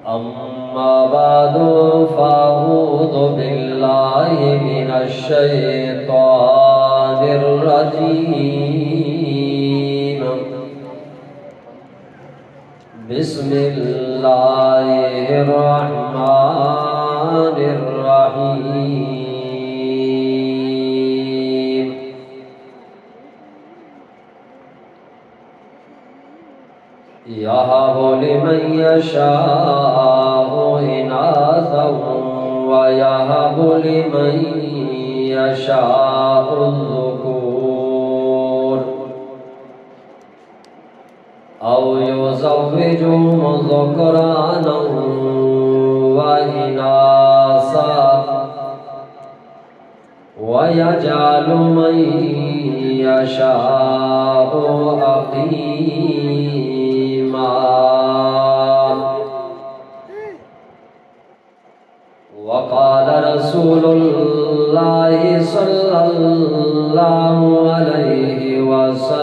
أما بعد، فأعوذ بالله من الشيطان الرجيم. بسم الله الرحمن الرحيم. يهب لمن يشاء إناثا ويهب لمن يشاء الذكور أو يزوجهم ذكرانا وإناثا ويجعل من يشاء عقيما. وقال رسول الله صلى الله عليه وسلم: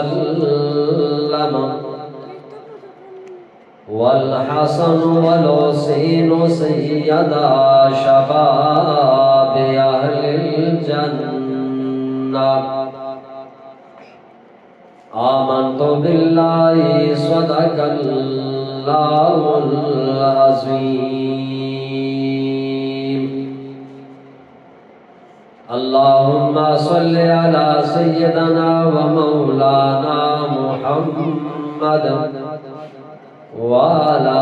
والحسن والحسين سيدا شباب أهل الجنة. آمنت بالله، صدق الله العظيم. اللهم صل على سيدنا ومولانا محمد وعلى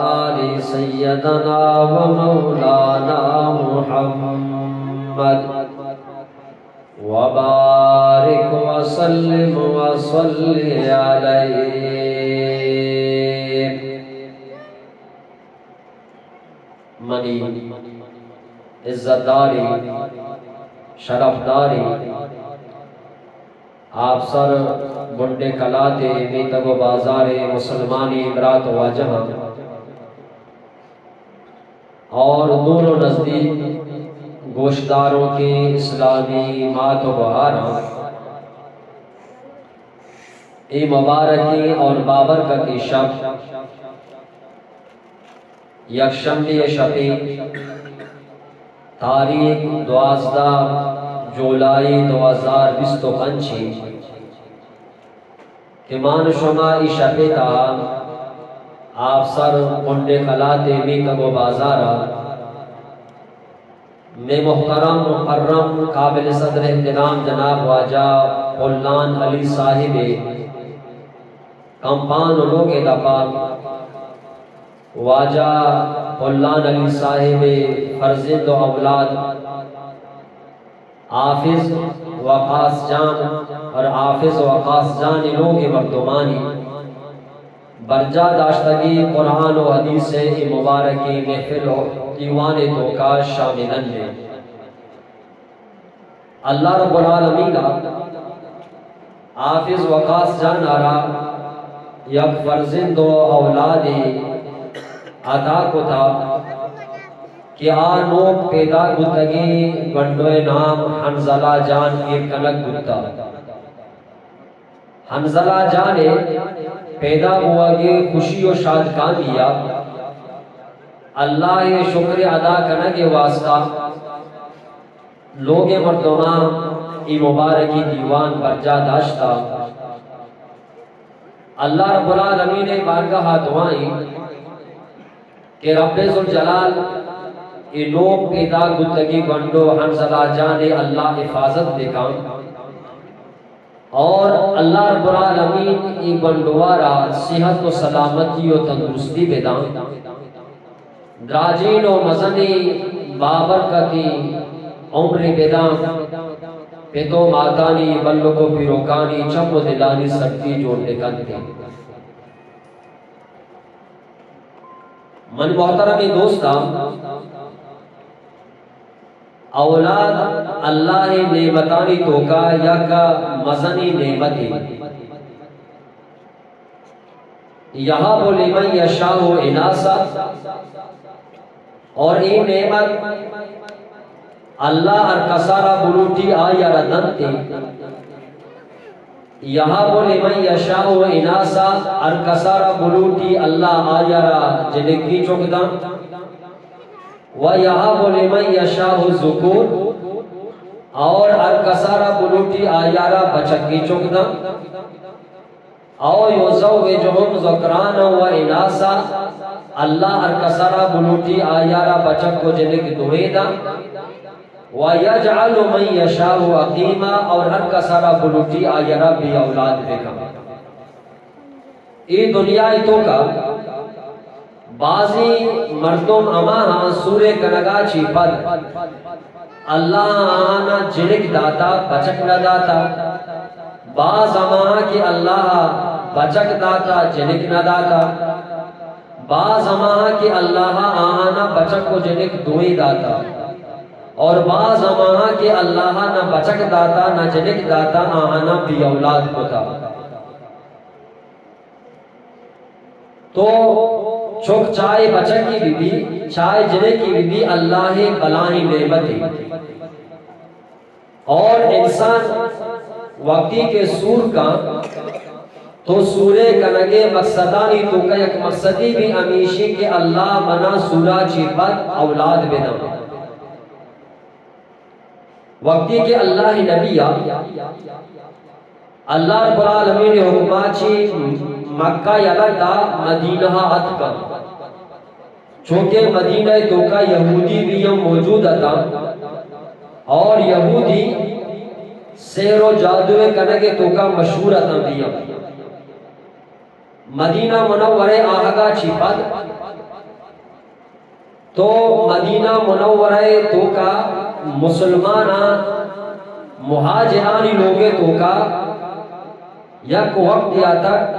آل سيدنا ومولانا محمد وبارك وسلم وصل عليه. منی عزت داریں، شرف داریں آپسر، بنڈے کلات ءِ میتگ ءُ بازار ءِ مسلمانیں برات ءُ واجہاں اور دور ءُ نزدیک گوشداروکیں اسلامی مات ءُ گہاراں، اے مبارکیں اور بابرکتیں شپ یکشنبے ءِ شپے، تاریخ دوازدہ جولائی دو ہزار بیست ءُ پنچ ایں کہ من ءُ شما اے شپے تہا آپسر کنڈ کلات ءِ میتگ ءُ بازار ءَ مئے محترم مکرم قابل صدر احترام جناب واجہ پلان علی صاحب ءِ کمپان ءُ لوگ ءِ دپ ءَ واجہ پلان علی صاحب ءِ فرزند ءُ اولاد حافظ وقاص جان اور حافظ وقاص جان ءِ لوگ ءِ مردمانی برجاہ داشتگیں قرآن ءُ حدیث ءِ اے مبارکیں محفل ءُ دیوان ءِ توکا شامل اَنت۔ اللہ رب العالمین ءَ حافظ وقاص جان ءَ را یک فرزند ءُ اولادے عطا کتا کہ آ نوک پیدا بوتگیں گونڈو ءِ نام حنظلہ جان ایر کنگ بوتا۔ حنظلہ جان ءِ پیدا بوگ ءِ خوشی ءُ شادکامی ءَ اللہ ءِ شکر ادا کنگ ءِ واسطہ لوگ ءِ مردماں اے مبارکیں دیوان برجاہ داشتا۔ اللہ رب العالمین ءِ بارگاہ ءَ دعا ایں کہ رب ذوالجلال اے نوک پیدا بوتگیں گونڈو حنظلہ جان ءِ اللہ حفاظت بکن اور اللہ رب العالمین اے گونڈو ءَ را صحت ءُ سلامتی ءُ تندرستی بدان۔ دراجیں ءُ مزنیں بابرکتیں عمرے بدان، پت ءُ ماتانی، بلک ءُ پیرکانی چم ءُ دلانی سردی جوڑ بکنت۔ من محترمیں دوستاں، اولاد اللہ ءِ نعمتانی توکا یک مزنیں نعمتے۔ یہب لمن یشاء اناثا، اور اے نعمت اللہ ہر کسا را بلوٹی آئی ءَ را دنت۔ یہب لمن یشاء اناثا، ہر کسارا بلوٹی اللہ آیارا جنکی چک داں۔ و یہب لمن یشاء الذکور، اور ہر کسارا بلوٹی آیارا بچکی چک داں۔ او یزوجہم ذکرانا و اناثا، اللہ ہر کسارا بلوٹی آیارا بچک و جنک دوئیں داں۔ و یجعل من یشاء عقیما، اور ہر کسارا بلوٹی آیارا بے اولاد بکن۔ اے دنیا ءِ توکا بازیں مردم ہما ہاں سورے کنگا چی پد اللہ آہانا جنک داتا، بچک نہ داتا۔ باز ہما ہاں کہ اللہ بچک داتا، جنک نہ داتا۔ باز ہما ہاں کہ اللہ آہانا بچک و جنک دوئیں داتا۔ اور باز ہما ہاں کہ اللہ نہ بچک داتا، نہ جنک داتا، آہانا بے اولاد کتا۔ تو چک چاہے بچکی بہ بی، چاہے جنکی بہ بی، اللہ ءِ بلاہیں نعمتے۔ اور انسان وقتی کہ سور کاں، تو سورے کنگے مقصدانی توکا یک مقصدی بی ہمیشی کہ اللہ منا سورا چی پد اولاد بداں۔ وقتی کہ اللہ نبی آ، اللہ رب العالمین حکما چی مکہ یلہ دا مدینہ اتکا، چونکہ مدینہ توکا یہودی بی ہم موجود اتا اور یہودی سحر و جادو کنگ توکا مشہور اتا بی ہم۔ مدینہ منورہ آہگا چی پد تو مدینہ منورہ توکا مسلماناں مہاجرانی لوگے توکا یک وقت یا تک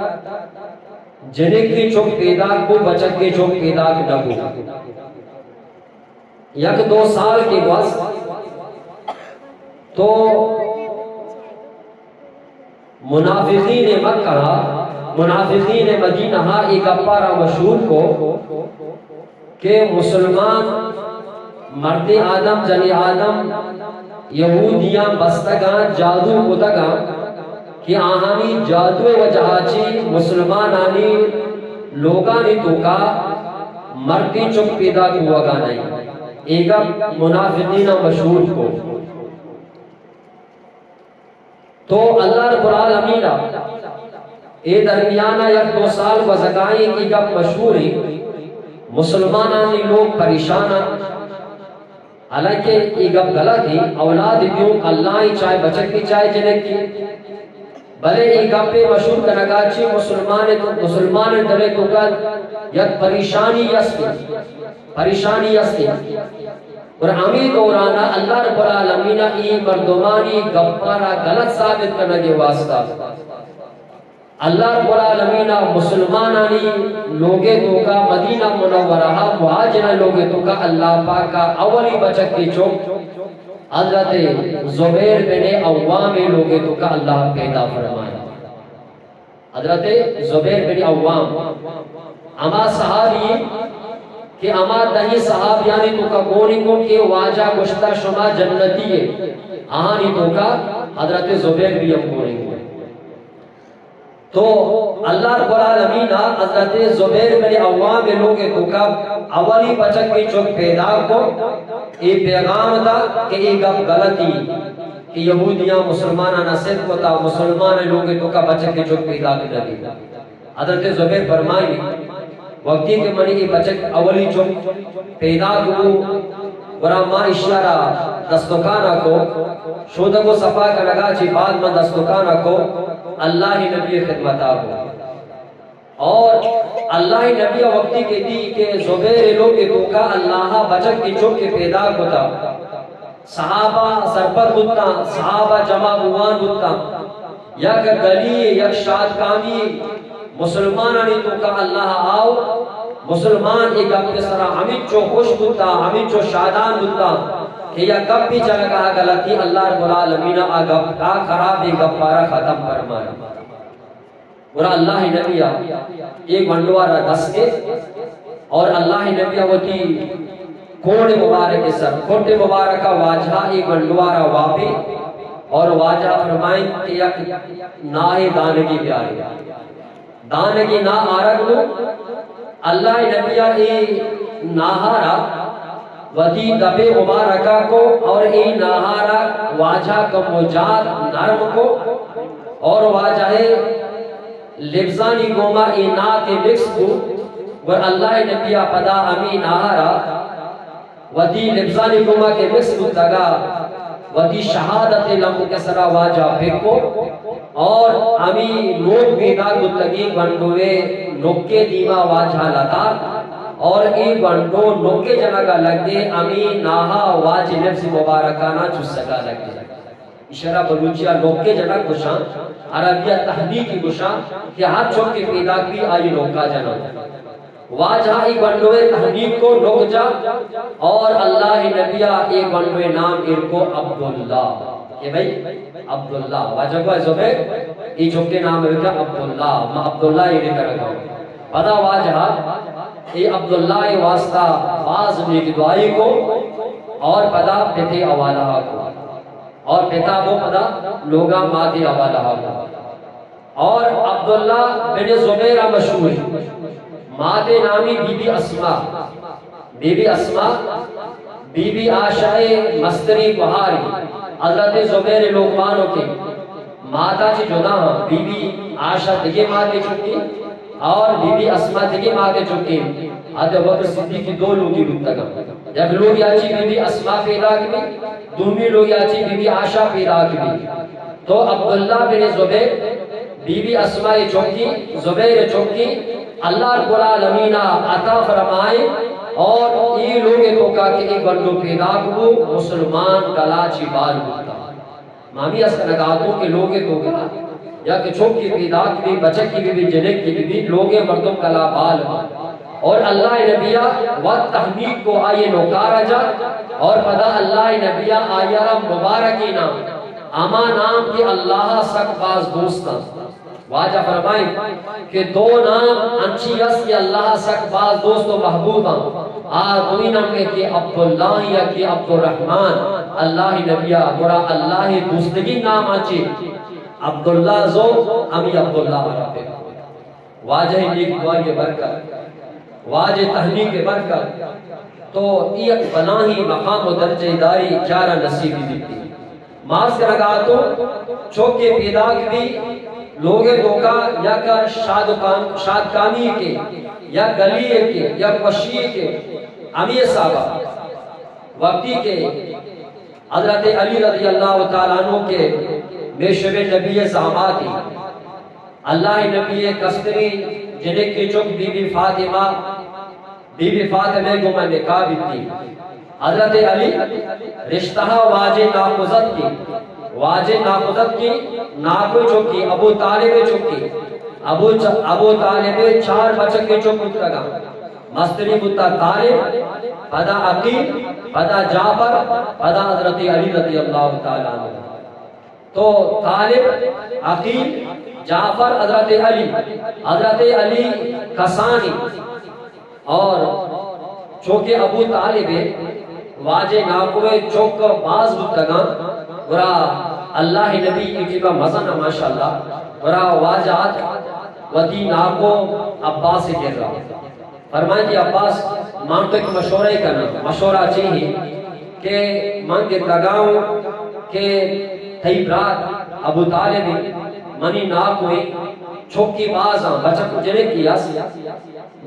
جنکی چک پیدا کو، بچکی چک پیدا نہ کو۔ یک دو سال کے گوست تو منافقین مکہ، منافقین مدینہ اے گپا را مشہور کو کہ مسلمان مرد آدم، جن آدم یہودیاں بستگاں، جادو کتگاں کہ آہانی جادو وجہ چی مسلمانانی لوگانی توکا مردی چک پیدا کوگا نہیں۔ اے گپ منافقین مشہور کو۔ تو اللہ رب العالمین اے درمیانا یک دو سال گوزگائیں، اے گپ مشہور ہیں، مسلمانانی لوگ پریشان ہیں، حالانکہ اے گپ غلط ہیں۔ اولاد دیوں اللہ ہی، چاہے بچک کی چاہے جنک کی، بلے اے گپ مشہور کنگا چی مسلمان، مسلمان دلے توکا یک پریشانی است، پریشانی است۔ اور ہمیں دورانا اللہ رب العالمین اے مردمانی گپارا غلط ثابت کنگے واسطہ اللہ رب العالمین مسلمانانی لوگے توکا، مدینہ منورہ مہاجرہ لوگے توکا اللہ پاکا اولی بچک کے چک حضرت زبیر بن عوام لوگے توکا اللہ پیدا فرمائے۔ حضرت زبیر بن عوام، ہما صحابی کہ ہما دہیں صحابیانی توکا گونی گون کہ واجہ گوشتا شما جنتی ہے، آہانی توکا حضرت زبیر بھی ہم گونی گون۔ تو اللہ رب العالمین حضرت زبیر بن عوام لوگ توکا اولی بچک کے چک پیدا کو، اے پیغام دا کہ اے گپ غلطی کہ یہودیاں مسلماناں نصیب کو تا، مسلمان لوگ توکا بچک کے چک پیدا کی نبی۔ حضرت زبیر فرمائی، وقتی کہ منی اے بچک اولی چک پیدا کو، گڑا ما اشارا دستکانا کو، شودگو صفا کنگا چی بعد من دستکانا کو، اللہ نبی خدمتا کو۔ اور اللہ نبی وقتی کہ دی کہ زبیر لوگ توکا اللہ بچک کی چک پیدا کتا، صحابہ سرپد بوتاں، صحابہ جمع بوان بوتاں، یک گلی، یک شادکامی مسلمانانی توکا اللہ آو، مسلمان اے گپ سرا ہمینچو خوش بوتاں، ہمینچو شادان بوتاں کہ یک گپی چلگا غلطی، اللہ رب العالمین آ گپ، آ خراب اے گپارا ختم فرمائے۔ گڑا اللہ نبی ء اے گونڈوارا دست کے اور اللہ نبی ء وتی کونڈ مبارک سر، کونڈ مبارک واجہ اے گونڈوارا واپی اور واجہ فرمائیں کہ یک ناہے دانگی بیاری۔ دانگی ناہ آرگ نو، اللہ نبی اے ناہارا وتی دپے مبارکہ کو اور اے ناہارا واجہ کمو جات نرم کو اور واجہ لبزانی گوما اے ناہ کے مکس کو، اور اللہ نبی پدا ہمیں ناہارا وتی لبزانی گوما کہ مکس بوتگا، وتی شہادت لمب کے سرا واجہ پکو اور ہمی لوگ پیدا بوتگی گنڈوے نکے دیما واجہ لتا اور ای گنڈو نکے جنگا لگے، ہمی ناہا واجہ لبز مبارکانا چسگا لگے۔ اشارہ بلوچیا نوکے جنک گوشاں، عربیا تحنیکی گوشاں کہ ہر چوکے پیداک بی آئی نوکا جناں۔ واجہ ای گونڈوے تحنیک کو نوک جا اور اللہ نبیا ای گونڈوے نام ایر کو عبداللہ۔ کہ بھئی عبداللہ، واجہ کو زبیر، ای چوکے نام ایر کا عبداللہ، ما عبداللہ ایر کرگا۔ پدا واجہ ای عبداللہ ای واسطہ باز نیک دعائی کو اور پدا پتے حوالہ کو۔ اور پتا بو پدا لوگا ماتے حوالہ کو۔ اور عبداللہ بن زبیر مشہور ہے۔ ماتے نامی بی بی اسما۔ بی بی اسما، بی بی عائشہ مستری بہاری، حضرت زبیر لوگمانو کے ماتا چی جدا ہاں۔ بی بی عائشہ دگے ماتے چکی، اور بی بی اسما دگہ ماتے چکے۔ حضرت ابوبکر صدیق کی دو لوگی بوتگا۔ یک لوگی آچی بی بی اسما پیدا کی، دومی لوگی آچی بی بی عائشہ پیدا کی۔ تو عبداللہ بن زبیر، بی بی اسما چکی، زبیر چکی، اللہ رب العالمین عطا فرمائے اور ای لوگ توکا کہ ای بندو پیدا کو مسلمان گلا چی بال بوتا۔ مامی اس کنگاتوں کہ لوگے توکا یا کہ چوکی پیداک بی، بچکی بی، بی جنک کی بی، بی لوگے مردم کلا بال با۔ اور اللہ نبیا وقت تحنیک کو آئیے نوکارا جا اور پدا اللہ نبیا آئیارا مبارکی نام، اما نام کہ اللہ سک باز دوستا۔ واجہ فرمائیں کہ دو نام انچی است کہ اللہ سک باز دوست و محبوب ہیں۔ آ دوئی نام کہ عبداللہ یا کہ عبدالرحمن، اللہ نبیا گڑا اللہ دوستگی نام آچے عبداللہ زو، ہمی عبداللہ رب۔ واجہ نیک دعائی برکت، واجہ تحنیک برکت، تو یک بلاہیں مقام و درجہ داری چارا نصیب بیتی۔ ماس کنگاتو چوکے پیداک بی، لوگے توکا یک شاد و کام، شاد کامی کے، یک گلی کے، یک وشی کے، ہمی حسابا وقتی کے حضرت علی رضی اللہ تعالیٰ عنہ کے میشب نبی زاماتی، اللہ نبی کستری جنک کے چک بی بی فاطمہ، بی بی فاطمہ گوما نکاح بیتی۔ حضرت علی رشتہ واجہ ناکوزت کی، واجہ ناکوزت کی ناکو چکی، ابو طالب چکی، ابو چ-، ابو طالب چار بچک کے چک بوتگا۔ مستری بوتا طالب، پدا عقیل، پدا جعفر، پدا حضرت علی رضی اللہ تعالیٰ عنہ۔ تو طالب، عقیل، جعفر، حضرت علی، حضرت علی کسانی اور چونکہ ابو طالب واجہ ناکوے چوک باز بوتگاں، گڑا اللہ نبی ایٹی با مزن ماشاءاللہ، گڑا واجہ آت وتی ناکو عباس گر رہا۔ فرمائیتی عباس، من تو ایک مشورہ کناں، مشورہ چی ہے کہ من گندگاؤں کہ تئی برات ابو طالب منی ناکویں چوکی بازاں بچک جنے کی اس،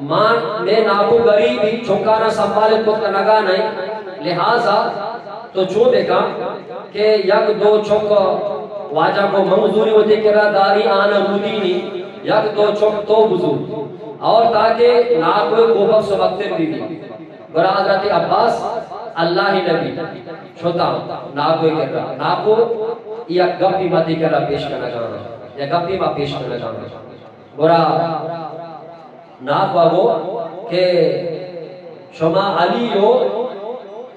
من میں ناکو غریب ہی چوکارا سنبھالے کت کنگا نہیں، لہذا تو چو بکن کہ یک دو چک واجہ کو منظوری ہوتی کرا داری آنا مودی نہیں، یک دو چک تو بزور۔ اور تاکہ ناکو کوپک سبکتر بی بی۔ گڑا حضرت عباس اللہ نبی شتا ناکو کرا، ناکو یک گپی ماتی کرا پیش کنگا، یا گپی ما پیش کنگا۔ گڑا ناکو گو کہ شما علی و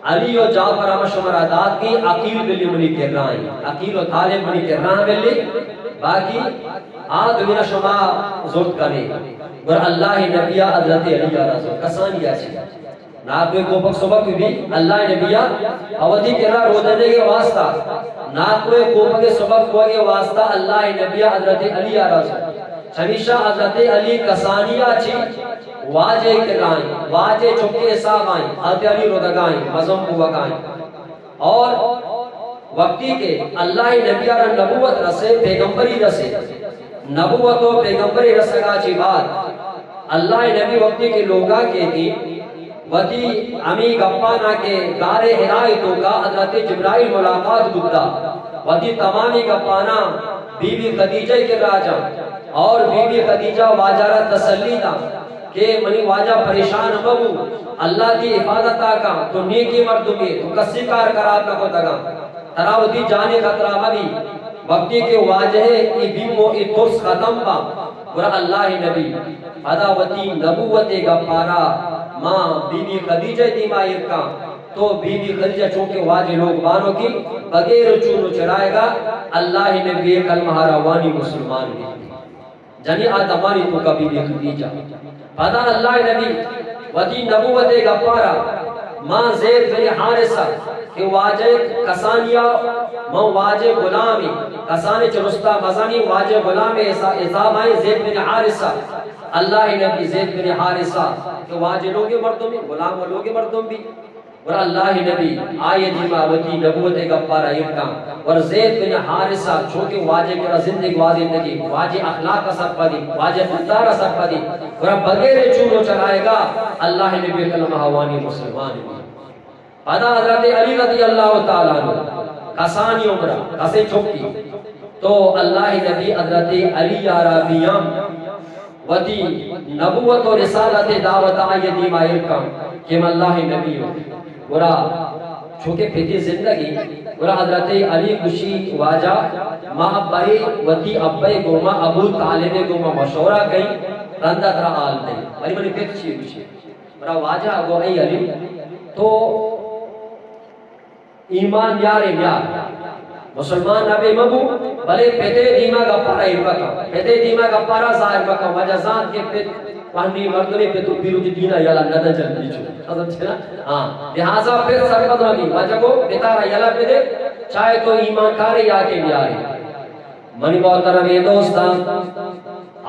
علی و جعفر ہم شما را دات کی عقیل بلی منی کرائیں، عقیل و طالب منی کرائیں بلی، باقی آ دوینا شما زرت کنے۔ گڑا اللہ نبی حضرت علی را زرت کسانی آچی۔ ناکوئے کوپگ سبک بی، اللہ نبی ءَ وتی کرا رودنگے واسطہ، ناکوئے کوپگ سبک بوگے واسطہ اللہ نبی ءَ حضرت علی ءَ را زو۔ چمیشا حضرت علی کسانی ءَ چی واجہ کرائیں، واجہ چکے حساب آئیں، حضرت علی رودگائیں، مزن بوگائیں۔ اور وقتی کہ اللہ نبی ءَ را نبوت رسے، پیغمبری رسے، نبوت و پیغمبری رسگا چی بعد اللہ نبی وقتی کہ لوگا کیتی، وتی ہمی گپانا کہ غار حراء توکا حضرت جبرائیل ملاقات بوتا، وتی تمامی گپانا بی بی خدیجہ کے راجا اور بی بی خدیجہ واجہ را تسلی دا کہ منی واجہ پریشان مبو، اللہ دی حفاظت آ کا، تو نیکی مردمی، تو کسی کار خراب نہ کو دگا۔ ترا وتی جانے خطرہ مبی۔ وقتی کہ واجہ ای بیم و ای ترس ختم با، گڑا اللہ نبی پدا وتی نبوت گپارا ماں بی بی خدیجہ دیما ایرکا۔ تو بی بی خدیجہ چونکہ واجہ لوگ بانو کی بغیر چون و چرائے گا، اللہ نبی کلمہ را وانی مسلمان بی۔ جنی آدمانی توکا بی بی خدیجہ۔ پدا اللہ نبی وتی نبوت گپارا ماں زید بن حارثہ کہ واجہ کسانیا من واجہ غلامی، کسانی چرستا مزنی واجہ غلام حساب آئیں زید بن حارثہ۔ اللہ نبی زید بن حارثہ کہ واجہ لوگ مردمی، غلام و لوگ مردم بی۔ گڑا اللہ نبی آئی دیما وتی نبوت گپارا ایرکاں۔ اور زید بن حارثہ چونکہ واجہ کرا زندگ وازندگی، واجہ اخلاق سرپدی، واجہ کردار سرپدی، گڑا بغیر چون و چرائے گا اللہ نبی کلمہ وانی مسلمان بی۔ پدا حضرت علی رضی اللہ تعالی عنہ کسانی عمرہ، کسے چکی، تو اللہ نبی حضرت علی یارا بیام وتی نبوت و رسالت دعوت آئی دیما ایرکاں کہ من اللہ نبی ہوں۔ گڑا چونکہ پتی زندگی، گڑا حضرت علی گوشی واجہ ما ابے وتی ابے گوما ابو طالب گوما مشورہ کئی، رندا ترا حال دئی۔ ولی منی پت چی گوشی؟ گڑا واجہ گو اے علی تو ایمان یارے یار، مسلمان نبے مبو، بلے پتے دیما گپارا ایر مکا، پتے دیما گپارا ظاہر مکا، وجہ زان کہ پت پہنی مردمے پتو پیرو کی دینا یلا ندن جلدی چو۔ سمجھ نا؟ ہاں، لہذا پت سرپد مبی، وجہ کو پتا را یلا پہ دے، چاہے تو ایمان کارے یا کہ بیارے۔ منی محترم دوستان،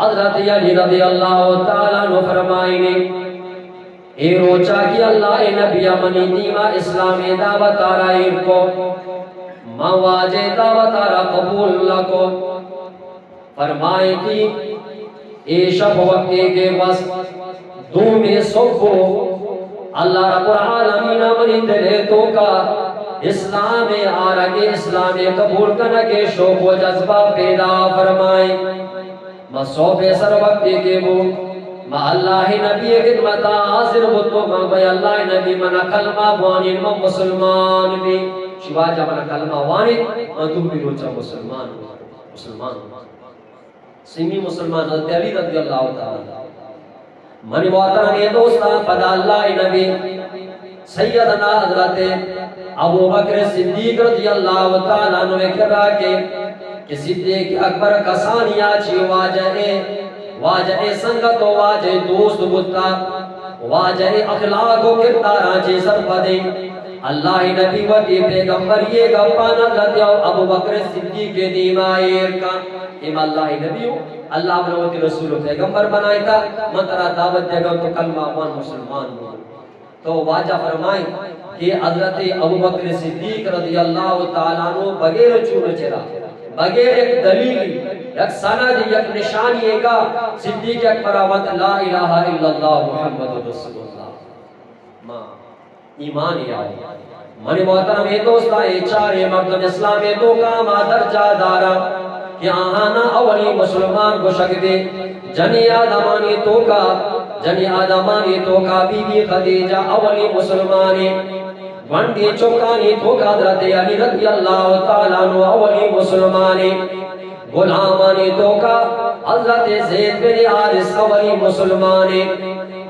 حضرت علی رضی اللہ تعالی عنہ فرمائنے، اے روچا کہ اللہ نبی منی دیما اسلام دعوت آرا ایر کو، ما واجہ دعوت آرا قبول نہ کو۔ فرمائیتی، اے شپ وقتی کہ بس دومی صبح اللہ رب العالمین منی دل توکا اسلام آرگ، اسلام قبول کنگ شوق و جذبہ پیدا فرمائی۔ ما صبح سر وقتی کہ بو، ما اللہ نبی خدمتا حاضر بو تو ما بھئی اللہ نبی منا کلمہ بوانی، ما مسلمان بی۔ شی واجہ منا کلمہ وانی، ما دومی روچا مسلمان بو، مسلمان بو۔ سیمی مسلمان حضرت علی رضی اللہ تعالی عنہ۔ منی محترم دوستان، پدا اللہ نبی سیدنا حضرت ابوبکر صدیق رضی اللہ تعالی عنہ کرا کہ، کہ صدیق اکبر کسانیا چی واجہ، واجہ سنگت و واجہ دوست بوتا، واجہ اخلاق و کردارا چی سرپدیں۔ اللہ نبی وتی پیغمبری گپان حضرت ابوبکر صدیق دیما ایر کا۔ اے ما اللہ نبی ہوں، اللہ منا وتی رسول و پیغمبر بنائیتا، من ترا دعوت دیگا تو کلمہ وان مسلمان بو۔ تو واجہ فرمائیں کہ حضرت ابوبکر صدیق رضی اللہ تعالی عنہ بغیر چون چرا، بغیر یک دلیل، یک سند، یک نشانی کا صدیق اکبر وت لا الہ الا اللہ محمد رسول اللہ۔ ما ایمان یار۔ منی محترم اے دوستا، اے چارے مردم اسلام توکا ما درجہ دارا کہ آہانا اولی مسلمان گوشگ بی۔ جنی آدمانی توکا، جنی آدمانی توکا بی بی خدیجہ اولی مسلمانی۔ گونڈی چکانی توکا حضرت علی رضی اللہ تعالی عنہ اولی مسلمانی۔ غلامانی توکا حضرت زید بن حارثہ اولی مسلمانی۔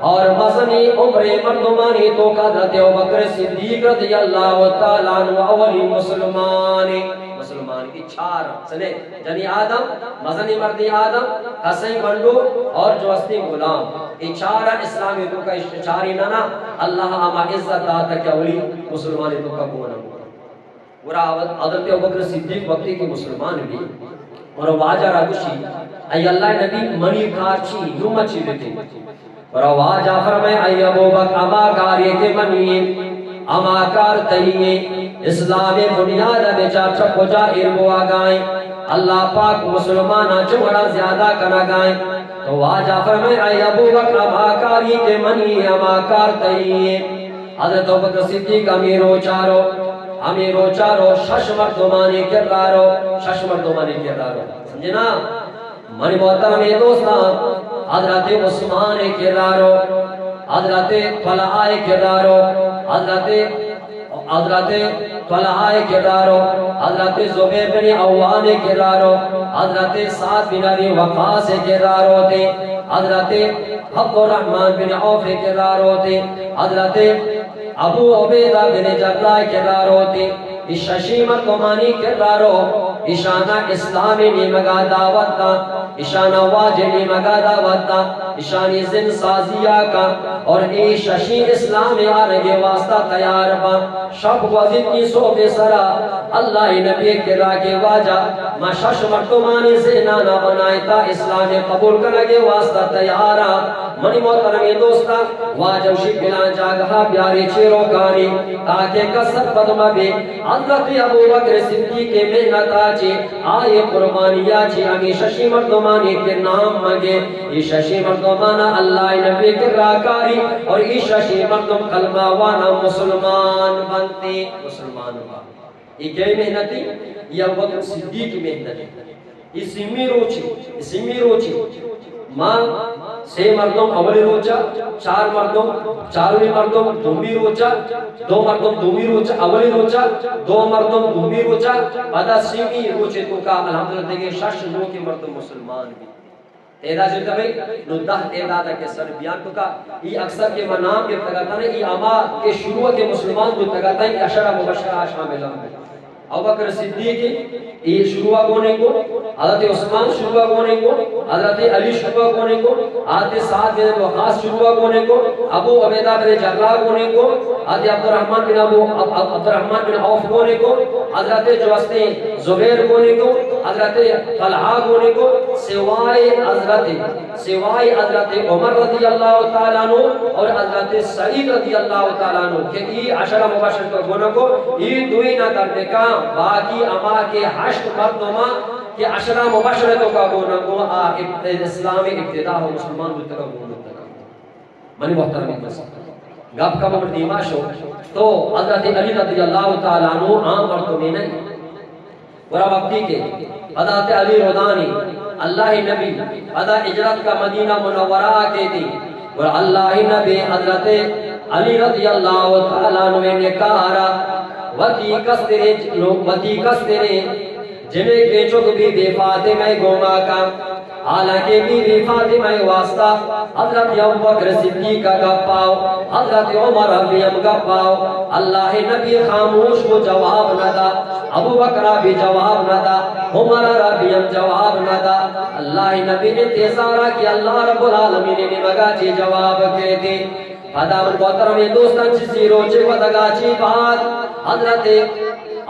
اور مزنی عمر مردمانی توکا حضرت ابوبکر صدیق رضی اللہ تعالی عنہ اولی مسلمان، مسلمان کی چار سنے، جنی آدم، مزنی مردی آدم، کسیں گونڈو اور جو ہستی غلام، اے چار اسلام توکا، چاری ننا اللہ ہما عزت داتا کہ اولی مسلمان توکا گون۔ گڑا حضرت ابوبکر صدیق وقتی کہ مسلمان بی، اور واجہ را گوشی، اے اللہ نبی، منی کار چی، نو من چی بکن؟ گڑا واجہ فرمائے، اے ابوبکر، ہما کاری کہ منی، ہما کار تئی، اسلام بنیاد بچار چہ کجا ایر بوگائیں، اللہ پاک مسلماناں چہ وڑا زیادہ کنگائیں۔ تو واجہ فرمائے، اے ابوبکر، ہما کاری کہ منی، ہما کار تئی۔ حضرت ابوبکر صدیق ہمے روچا رو، ہمے روچا رو، شش مردمانی کرا رو، شش مردمانی کرا رو۔ سمجھے نا؟ منی محترمیں دوستاں، حضرت عثمان کرا رو، حضرت طلحہ کرا رو، حضرت، حضرت طلحہ کرا رو، حضرت زبیر بن عوام کرا رو، حضرت سعد بن ابی وقاص کرا روتے، حضرت عبدالرحمن بن عوف کرا روتے، حضرت ابو عبیدہ بن جراح کرا روتے، اے ششی مردمانی کرا رو، ایشانا اسلام نیمگا دعوت دا، ایشانا واجہ نیمگا دعوت دا، ایشانی زند سازی آکا، اور اے ششی اسلام آرگے واسطہ تیار با۔ شپ گوزیت کہ صبح سرا اللہ نبی کرا کہ واجہ، ما شش مردمانی زنانا بنائیں تا اسلام قبول کنگے واسطہ تیارا۔ منی محترمیں دوستاں، واجہ وشی پلان جاگہا بیاری چیروکانی، تاکہ کس سرپد مبی۔ حضرت ابوبکر صدیق محنتا چی، آئی قربانیا چی، ہمے ششی مردمانی کہ نام مگے، اے ششی مردمانا اللہ نبی کرا کاری، اور اے ششی مردم کلمہ وانا مسلمان بنتے، مسلمان با۔ اے کئی محنتی؟ اے ابوبکر صدیق محنتی۔ اے سیمی روچی، اے سیمی روچی۔ ما سے مردم اولی روچا، چار مردم، چارویں مردم دومی روچا، دو مردم دومی روچا، اولی روچا، دو مردم دومی روچا، پدا سیمی روچے توکا الحمدللہ دگہ شش نوکیں مردم مسلمان بی۔ تعداد جو تبی، نو دہ تعداد کے سر بیان توکا، اے اکثر کہ من نام گپتگاتاں، اے ہما کہ شروع کے مسلمان بوتگاتاں، اے عشرہ مبشرہ شامل ہم۔ ابوبکر صدیق، اے شروع گونے کو، حضرت عثمان شروع گونے کو، حضرت علی شروع گونے کو، حضرت سعد بن وقاص شروع گونے کو، ابو عبیدہ بن جراح گونے کو، حضرت عبدالرحمن بن ابو، عب-، عب-، عبدالرحمن بن عوف گونے کو، حضرت جو ہستے زبیر گونے کو، حضرت طلحہ گونے کو، سوائے حضرت سوائے حضرت عمر رضی اللہ تعالیٰ عنہ اور حضرت سعید رضی اللہ تعالیٰ عنہ کہ اے عشرہ مبشر تو گنگو، اے دوئینا در بکاں، باقی ہما کہ ہشت مردماں کہ عشرہ مبشر توکا گنگو، آ اب-، اسلام ابتدا و مسلمان بوتگا گون بوتگا۔ منی محترم دوست، گپ کم اور دیما شو، تو حضرت علی رضی اللہ تعالیٰ عنہ عام مردمے نہیں۔ گڑا وقتی کہ حضرت علی رودانی اللہ نبی پدا ہجرت کا مدینہ منورہ آ کیتی، گڑا اللہ نبی حضرت علی رضی اللہ تعالیٰ عنہ نکاح را وتی کستریں، وتی کستریں جنکے چک بی بی فاطمہ گوما کا۔ حالانکہ بی بی فاطمہ واسطہ حضرت ابوبکر صدیق کا گپاو، حضرت عمر بھی ہم گپاو، اللہ نبی خاموش کو جواب نہ دا، ابوبکر بھی جواب نہ دا، عمر را بھی ہم جواب نہ دا۔ اللہ نبی انتظارا کہ اللہ رب العالمین نے مگا چی جواب کہتے۔ پدا من محترمیں دوستاں، چیزی روچے ودگا چی بعد حضرت،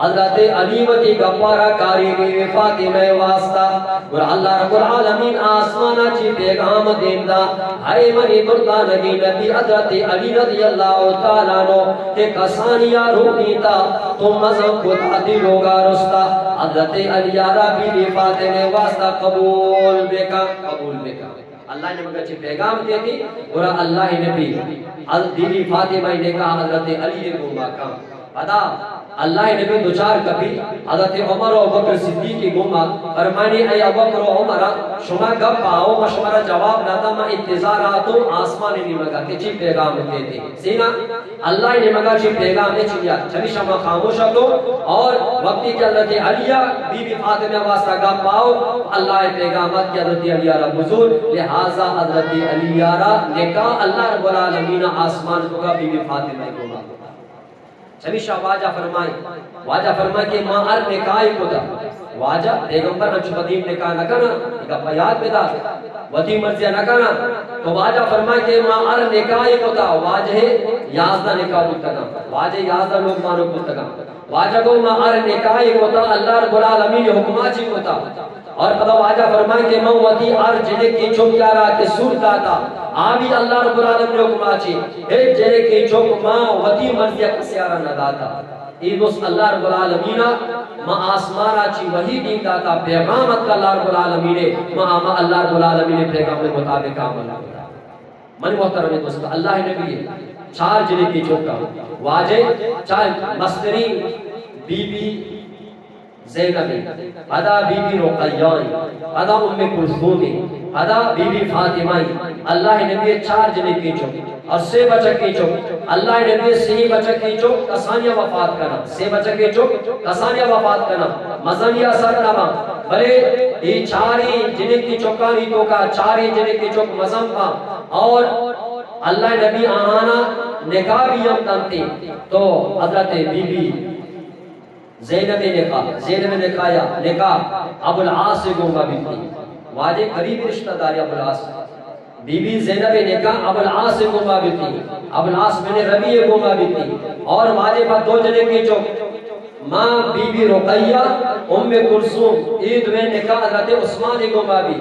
حضرت علی وتی گپارا کاری بی بی فاطمہ واسطہ۔ گڑا اللہ رب العالمین آسمانا چی پیغام دیم دا، اے منی مردانگی نبی حضرت علی رضی اللہ تعالیٰ عنہ کہ کسانیا رودیتا تو مزن کتا تی لوگا رستا۔ حضرت علی را بی بی فاطمہ واسطہ قبول بکا، قبول بکا۔ اللہ نے مگا چی پیغام کہتی، گڑا اللہ نبی حضرت بی بی فاطمہ نکاح حضرت علی گوما کا۔ پدا اللہ نبی دوچار کپی، حضرت عمر و ابوبکر صدیق گوما فرمانی، اے ابوبکر و عمر، شما گپ آؤ، ما شمارا جواب داتا، ما انتظار آتو آسمان نیمگا کہ چی پیغام کیتے۔ سینا اللہ نیمگا چی پیغام ہے چی یاد۔ چمیشا ما خاموش تو اور وقتی کہ حضرت علی بی بی فاطمہ واسطہ گپ آؤ، اللہ پیغامات کہ حضرت علی را بزور، لہذا حضرت علی را نکاح اللہ رب العالمین آسمان کو بی بی فاطمہ کو۔ چمیشا واجہ فرمائی، واجہ فرمائی کہ ما ہر نکاح کتا۔ واجہ پیغمبر انچو بدیم نکاح نہ کنا، گپ یاد بدار، وتی مرضی نہ کنا۔ تو واجہ فرمائی کہ ما ہر نکاح کتا، واجہ یازدہ نکاح بوتگا، واجہ یازدہ لوگ مانو بوتگا۔ واجہ گو ما ہر نکاح کتا، اللہ رب العالمین حکما چی کتا۔ اور پدا واجہ فرمائے کہ من وتی ہر جنکیں چک یارا کہ سور داتا، آ بھی اللہ رب العالمین حکما چی، ہچ جنکیں چک ما وتی مرضی کسی یارا نہ داتا۔ ای دوست اللہ رب العالمین ما آسمانا چی وحی دین داتا، پیغام اتکا اللہ رب العالمین، ما ہما اللہ رب العالمین پیغام مطابق عمل کتا۔ من محترم دوست، اللہ نبی چار جنکیں چکا، واجہ چار مستری بی بی زینب، پدا بی بی رقیہ، پدا ام کلثوم، پدا بی بی فاطمہ۔ اللہ نبی چار جنکیں چک اور سے بچکیں چک۔ اللہ نبی سے بچکیں چک کسانیا وفات کنا، سے بچکیں چک کسانیا وفات کنا، مزنیا سر نبا۔ بلے ای چاری جنکیں چکانی توکا چاری جنکیں چک مزن با اور اللہ نبی آہانا نکاح بھی ہم دنتے۔ تو حضرت بی بی زینب نکاح، زینب نکاح یا نکاح ابو العاص گوما بیتی۔ واجہ قریب رشتہ داری ابو العاص۔ بی بی زینب نکاح ابو العاص گوما بیتی۔ ابو العاص بن ربیع گوما بیتی۔ اور واجہ پا دو جنکیں چک، ماں بی بی رقیہ، ام کلثوم، ای دویں نکاح حضرت عثمان گوما بی۔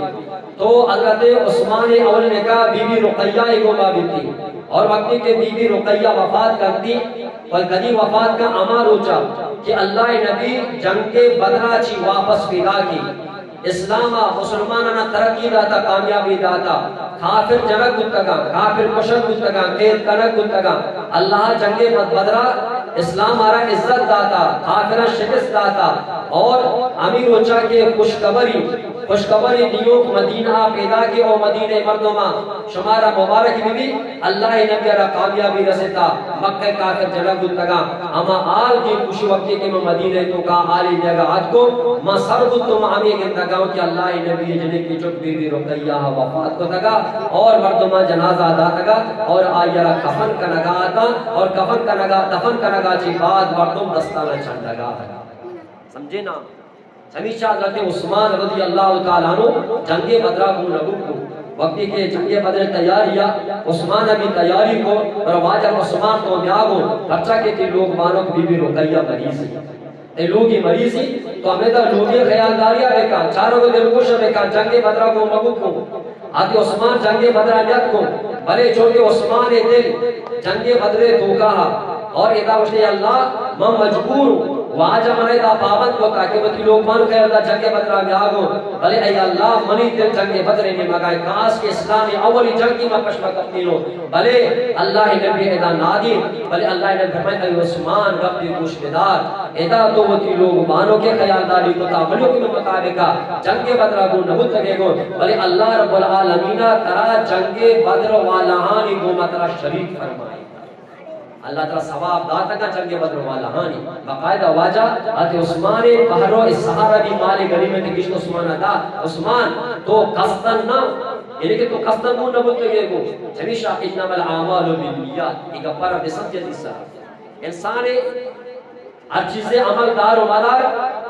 تو حضرت عثمان اول نکاح بی بی رقیہ گوما بیتی۔ اور وقتی کہ بی بی رقیہ وفات کرتی، پر کدی وفات کا؟ ہما روچا کہ اللہ نبی جنگ بدرا چی واپس پیدا کی، اسلام مسلمانانا ترقی داتا، کامیابی داتا، کافر جنگ بوتگا، کافر کشگ بوتگا، قید کنگ بوتگا۔ اللہ جنگ بدرا اسلام آرا عزت داتا، کافران شکست داتا۔ اور ہمی روچا کہ خوشخبری، خوشخبری دیوک مدینہ پیدا کی، او مدینہ مردما، شمارا مبارک بی بی، اللہ نبی را کامیابی رسیتا، مکہ کافر جنگ بوتگا۔ ہما حال کی خوشی وقتی کہ من مدینہ توکا حالی جگہ آتکو، من سر بوتو، من ہمیں گندگاؤں کہ اللہ نبی جنکیں چک بی بی رقیہ وفات کتگا اور مردمان جنازہ داتگا اور آئی را کفن کنگا آتا اور کفن کنگا، دفن کنگا چی بعد مردم دستانا چنڈگا آتا۔ سمجھے نا؟ ہمیشہ حضرت عثمان رضی اللہ تعالیٰ عنہ جنگ بدرا گون نبو کو۔ وقتی کہ جنگ بدر تیاری یا عثمان بھی تیاری کو، پر واجہ عثمان تو نیا گو، پرچا کہ تی لوگ مانو بی بی رقیہ مریض ہے۔ تی لوگی مریض ہے، تو ہمیں دا لوگی خیالداری بکا، چاروں کو دلگوش بکا، جنگ بدرا گون نبو کو۔ آتی عثمان جنگ بدرا نیت کو، بلے چونکہ عثمان دل جنگ بدر توکا ہا۔ اور ادا گوشتے، اللہ، من مجبور ہوں، واجہ من ادا پابند کو تاکہ وتی لوگ مان خیر دا جنگ بدرا میں آگو، بلے اے اللہ، منی دل جنگ بدر نے مگائے، کاش کہ اسلام اولی جنگی ما پشمہ کپتینو، بلے اللہ نبی ادا نادی، بلے اللہ نبی فرمائے، اے عثمان، ربی گوش بدار، ادا تو وتی لوگ مانو کے خیالداری کو تا عملوں کے مطابقہ جنگ بدرا گو نبوتگے گو، بلے اللہ رب العالمین ترا جنگ بدر والاہانی گوما ترا شریک فرمائے۔ اللہ ترا ثواب داتگا جنگ بدر والاہانی۔ باقاعدہ واجہ حضرت عثمان بحر و سہارا بھی مال غنیمت گشت عثمان دا۔ عثمان تو قصدن نہ، یعنی کہ تو قصدن گو نبوتگے گو۔ چمیشا انما الاعمال بالنیات، ایک پر بسمجھ دیسا۔ انسان ہر چیزے عمل دار و مدار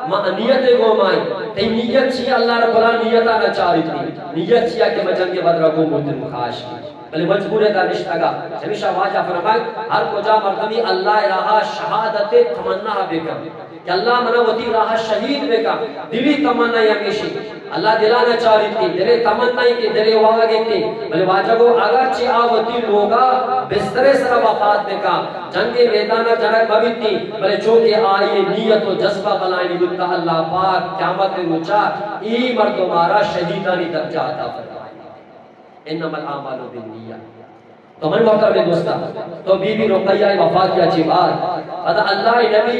ما نیت گو مائی۔ تئی نیت چی؟ اللہ رب العالمین نیتا نہ چاری تھی۔ نیت چیا کہ ما جنگ بدرا گو مردن خاش کی۔ بلے مجبور ہے دانشتگا۔ ہمیشہ واجہ فرمائے، ہر کجا مردمی اللہ راہا شہادت تمنا بکن کہ اللہ منا وتی راہا شہید بکن۔ دلی تمنا ہمیشی۔ اللہ دلانا چاری تھی، دلے تمنا ہی کہ دلے واگے تھی۔ بلے واجہ گو اگرچہ آ وتی لوگا بسترے سرا وفات بکا، جنگ میدانا جنگ مبیتی، بلے چونکہ آئی نیت و جذبہ بلائنی بوتا، اللہ پاک قیامت روچا ای مردمارا شہیدانی درجہ عطا فرمائے۔ انما الاعمال بالنیات۔ تو منی محترمیں دوستاں، تو بی بی رقیہ ءِ وفات ءَ چہ بعد پدا اللہ ءِ نبی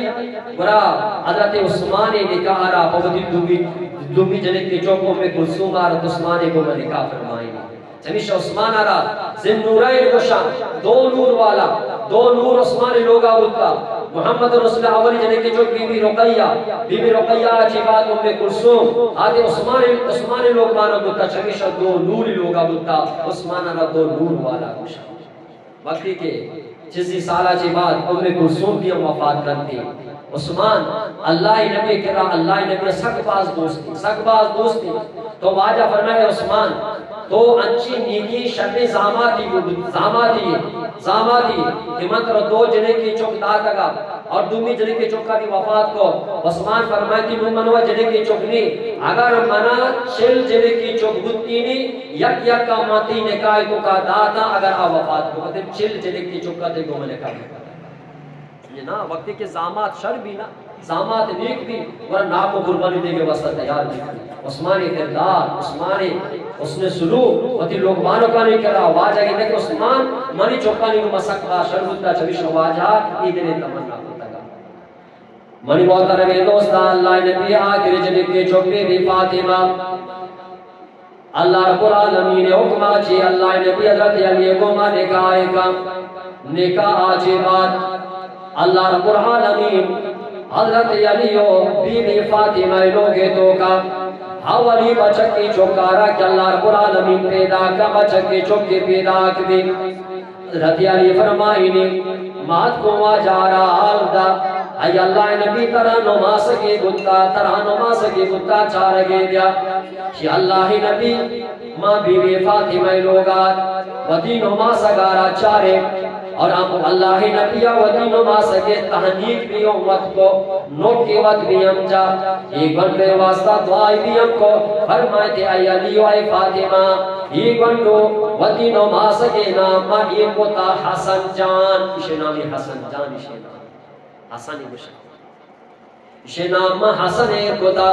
گڑا حضرت عثمان ءِ نکاح ءَ را پہ وتی دومی، دومی جنکے چک ام کلثوم ءَ حضرت عثمان ءِ گوما نکاح فرمائینی۔ چمیشا عثمان ءَ را ذی النورین گوشاں، دو نور والا، دو نور عثمان ءِ لوگا بوتا۔ محمد رسول ءِ اولی جنکے چک بی بی رقیہ، بی بی رقیہ ءَ چہ بعد ام کلثوم، آتے عثمان، عثمان ءِ لوگ مانا بوتا، چمیشا دو نور لوگا بوتا، عثمان ءَ را دو نور والا گوشاں۔ وقتی کہ چیزی سالا چہ بعد ام کلثوم بھی ہم وفات کرتی۔ عثمان اللہ ءِ نبی ءِ کرا، اللہ ءِ نبی ءَ سک باز دوستی، سک باز دوستی۔ تو واجہ فرمائے، عثمان، تو انچی نیکی شریں زاماتی، زاماتی، زاماتی کہ من ترا دو جنکے چک داتگا اور دومی جنکے چکا بھی وفات کو۔ عثمان فرمائے کہ من منوا جنکے چک نی، اگر منا چل جنکے چک بوتی نی، یک یک ءَ ما تئی نکاح ءِ توکا داتاں، اگر آ وفات بکتیں، چل جنکے چکا تئی گوما نکاح بکتیں۔ سمجھے نا؟ وقتی کہ زامات شر بی نا، زامات نیک بی، گڑا ناکو قربانی دیگ ءِ واسطہ تیار بی۔ عثمان ءِ کردار، عثمان ءِ حسن سلوک، وتی لوگ بانکانی کرا واجہ گندے کہ عثمان منی چکانی گوما سک باز شر بوتا، چمیشا واجہ ءَ اے دل ءِ تمنا کتگا۔ منی محترمیں دوستاں، اللہ ءِ نبی ءِ آخری جنکے چک بی بی فاطمہ، اللہ رب العالمین ءِ حکم ءَ چہ اللہ ءِ نبی حضرت علی ءِ گوما نکاح کا۔ نکاح ءَ چہ بعد اللہ رب العالمین حضرت علی ءُ بی بی فاطمہ ءِ لوگ ءِ توکا اولی بچکے چکا را کہ اللہ رب العالمین پیدا کا، بچکے چکے پیدا بی۔ حضرت علی فرمائنی، ما اتکوں واجہ ءَ را حال دا، اے اللہ ءِ نبی، ترا نماسگے بوتا، ترا نماسگے بوتا، چارگے بیا۔ شی اللہ ءِ نبی، ما بی بی فاطمہ ءِ لوگا وتی نماسگا را چارے اور ہم اللہ ءِ نبی ءَ وتی نماسگے تہنیگ بھی ہم وت کو، نوکے وت بھی ہم جا، اے گونڈو ءِ واسطہ دعائے بھی ہم کو۔ فرمائیتے، اے علی ءُ اے فاطمہ، اے گونڈو وتی نماسگے نام ما ایر کتا حسن جان، ایشی نام حسن جان، ایشی نام حسن گوشن۔ ایشی نام ما حسن ایر کتا۔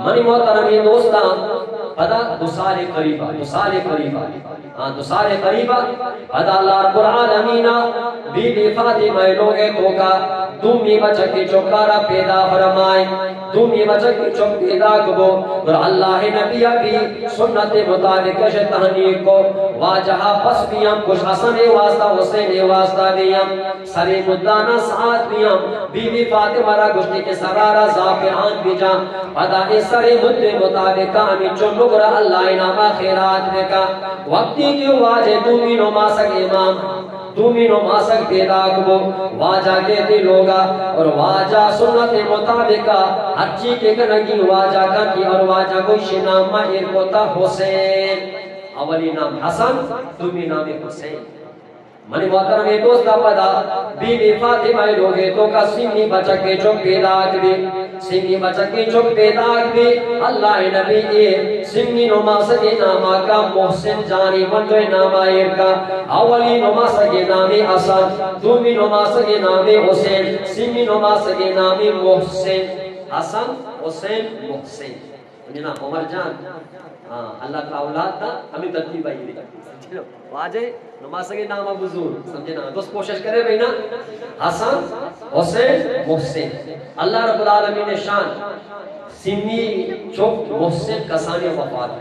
منی محترمیں دوستاں، پدا دو سال قریبا، دو سال قریبا، ہاں، دو سال قریبا، پدا اللہ رب العالمین ءَ بی بی فاطمہ ءِ لوگ ءِ توکا دومی بچکے چکا را پیدا فرمائے۔ دومی بچکے چک پیدا بو، گڑا اللہ ءِ نبی ءَ بھی سنت مطابق اش تہنیگ کو۔ واجہ ءَ پس بھی ہم کش، حسن ءِ واسطہ، حسین ءِ واسطہ بھی ہم سرے مدانا ساعت بھی ہم بی بی فاطمہ را گوشتی کہ سرا را زعفران بجا، پدا اے سرے مد مطابق ہمینچو نگرا اللہ ءِ ناما خیرات بکا۔ وقتی کہ واجہ دومی نماسگ امام، دومی نماسگ پیداک بو، واجہ گیتی لوگا اور واجہ سنت مطابق ہرچی کہ کنگی واجہ کنگی اور واجہ گوشی نام ما ایر کتا حسین۔ اولی نام حسن، دومی نام حسین۔ منی محترمیں دوستا، پدا بی بی فاطمہ ءِ لوگ ءِ توکا سیمی بچکے چک پیداک بی، سیمی بچکے چک پیداک بی۔ اللہ ءِ نبی اے سیمی نماسگے ناما کا محسن جانی، من تو ناما ایر کا۔ اولی نماسگے نامی حسن، دومی نماسگے نامی حسین، سیمی نماسگے نامی محسن۔ حسن، حسین، محسن۔ جناب عمر جان، ہاں، اللہ تعالیٰ اولاد دا، ہمیں ترتیب آئی دی۔ واجہ نماسگے نام بزور، سمجھے نا؟ دوست کوشش کرے بھائی نا، حسن، حسین، محسن۔ اللہ رب العالمین شان، سیمی چک محسن کسانی وفات۔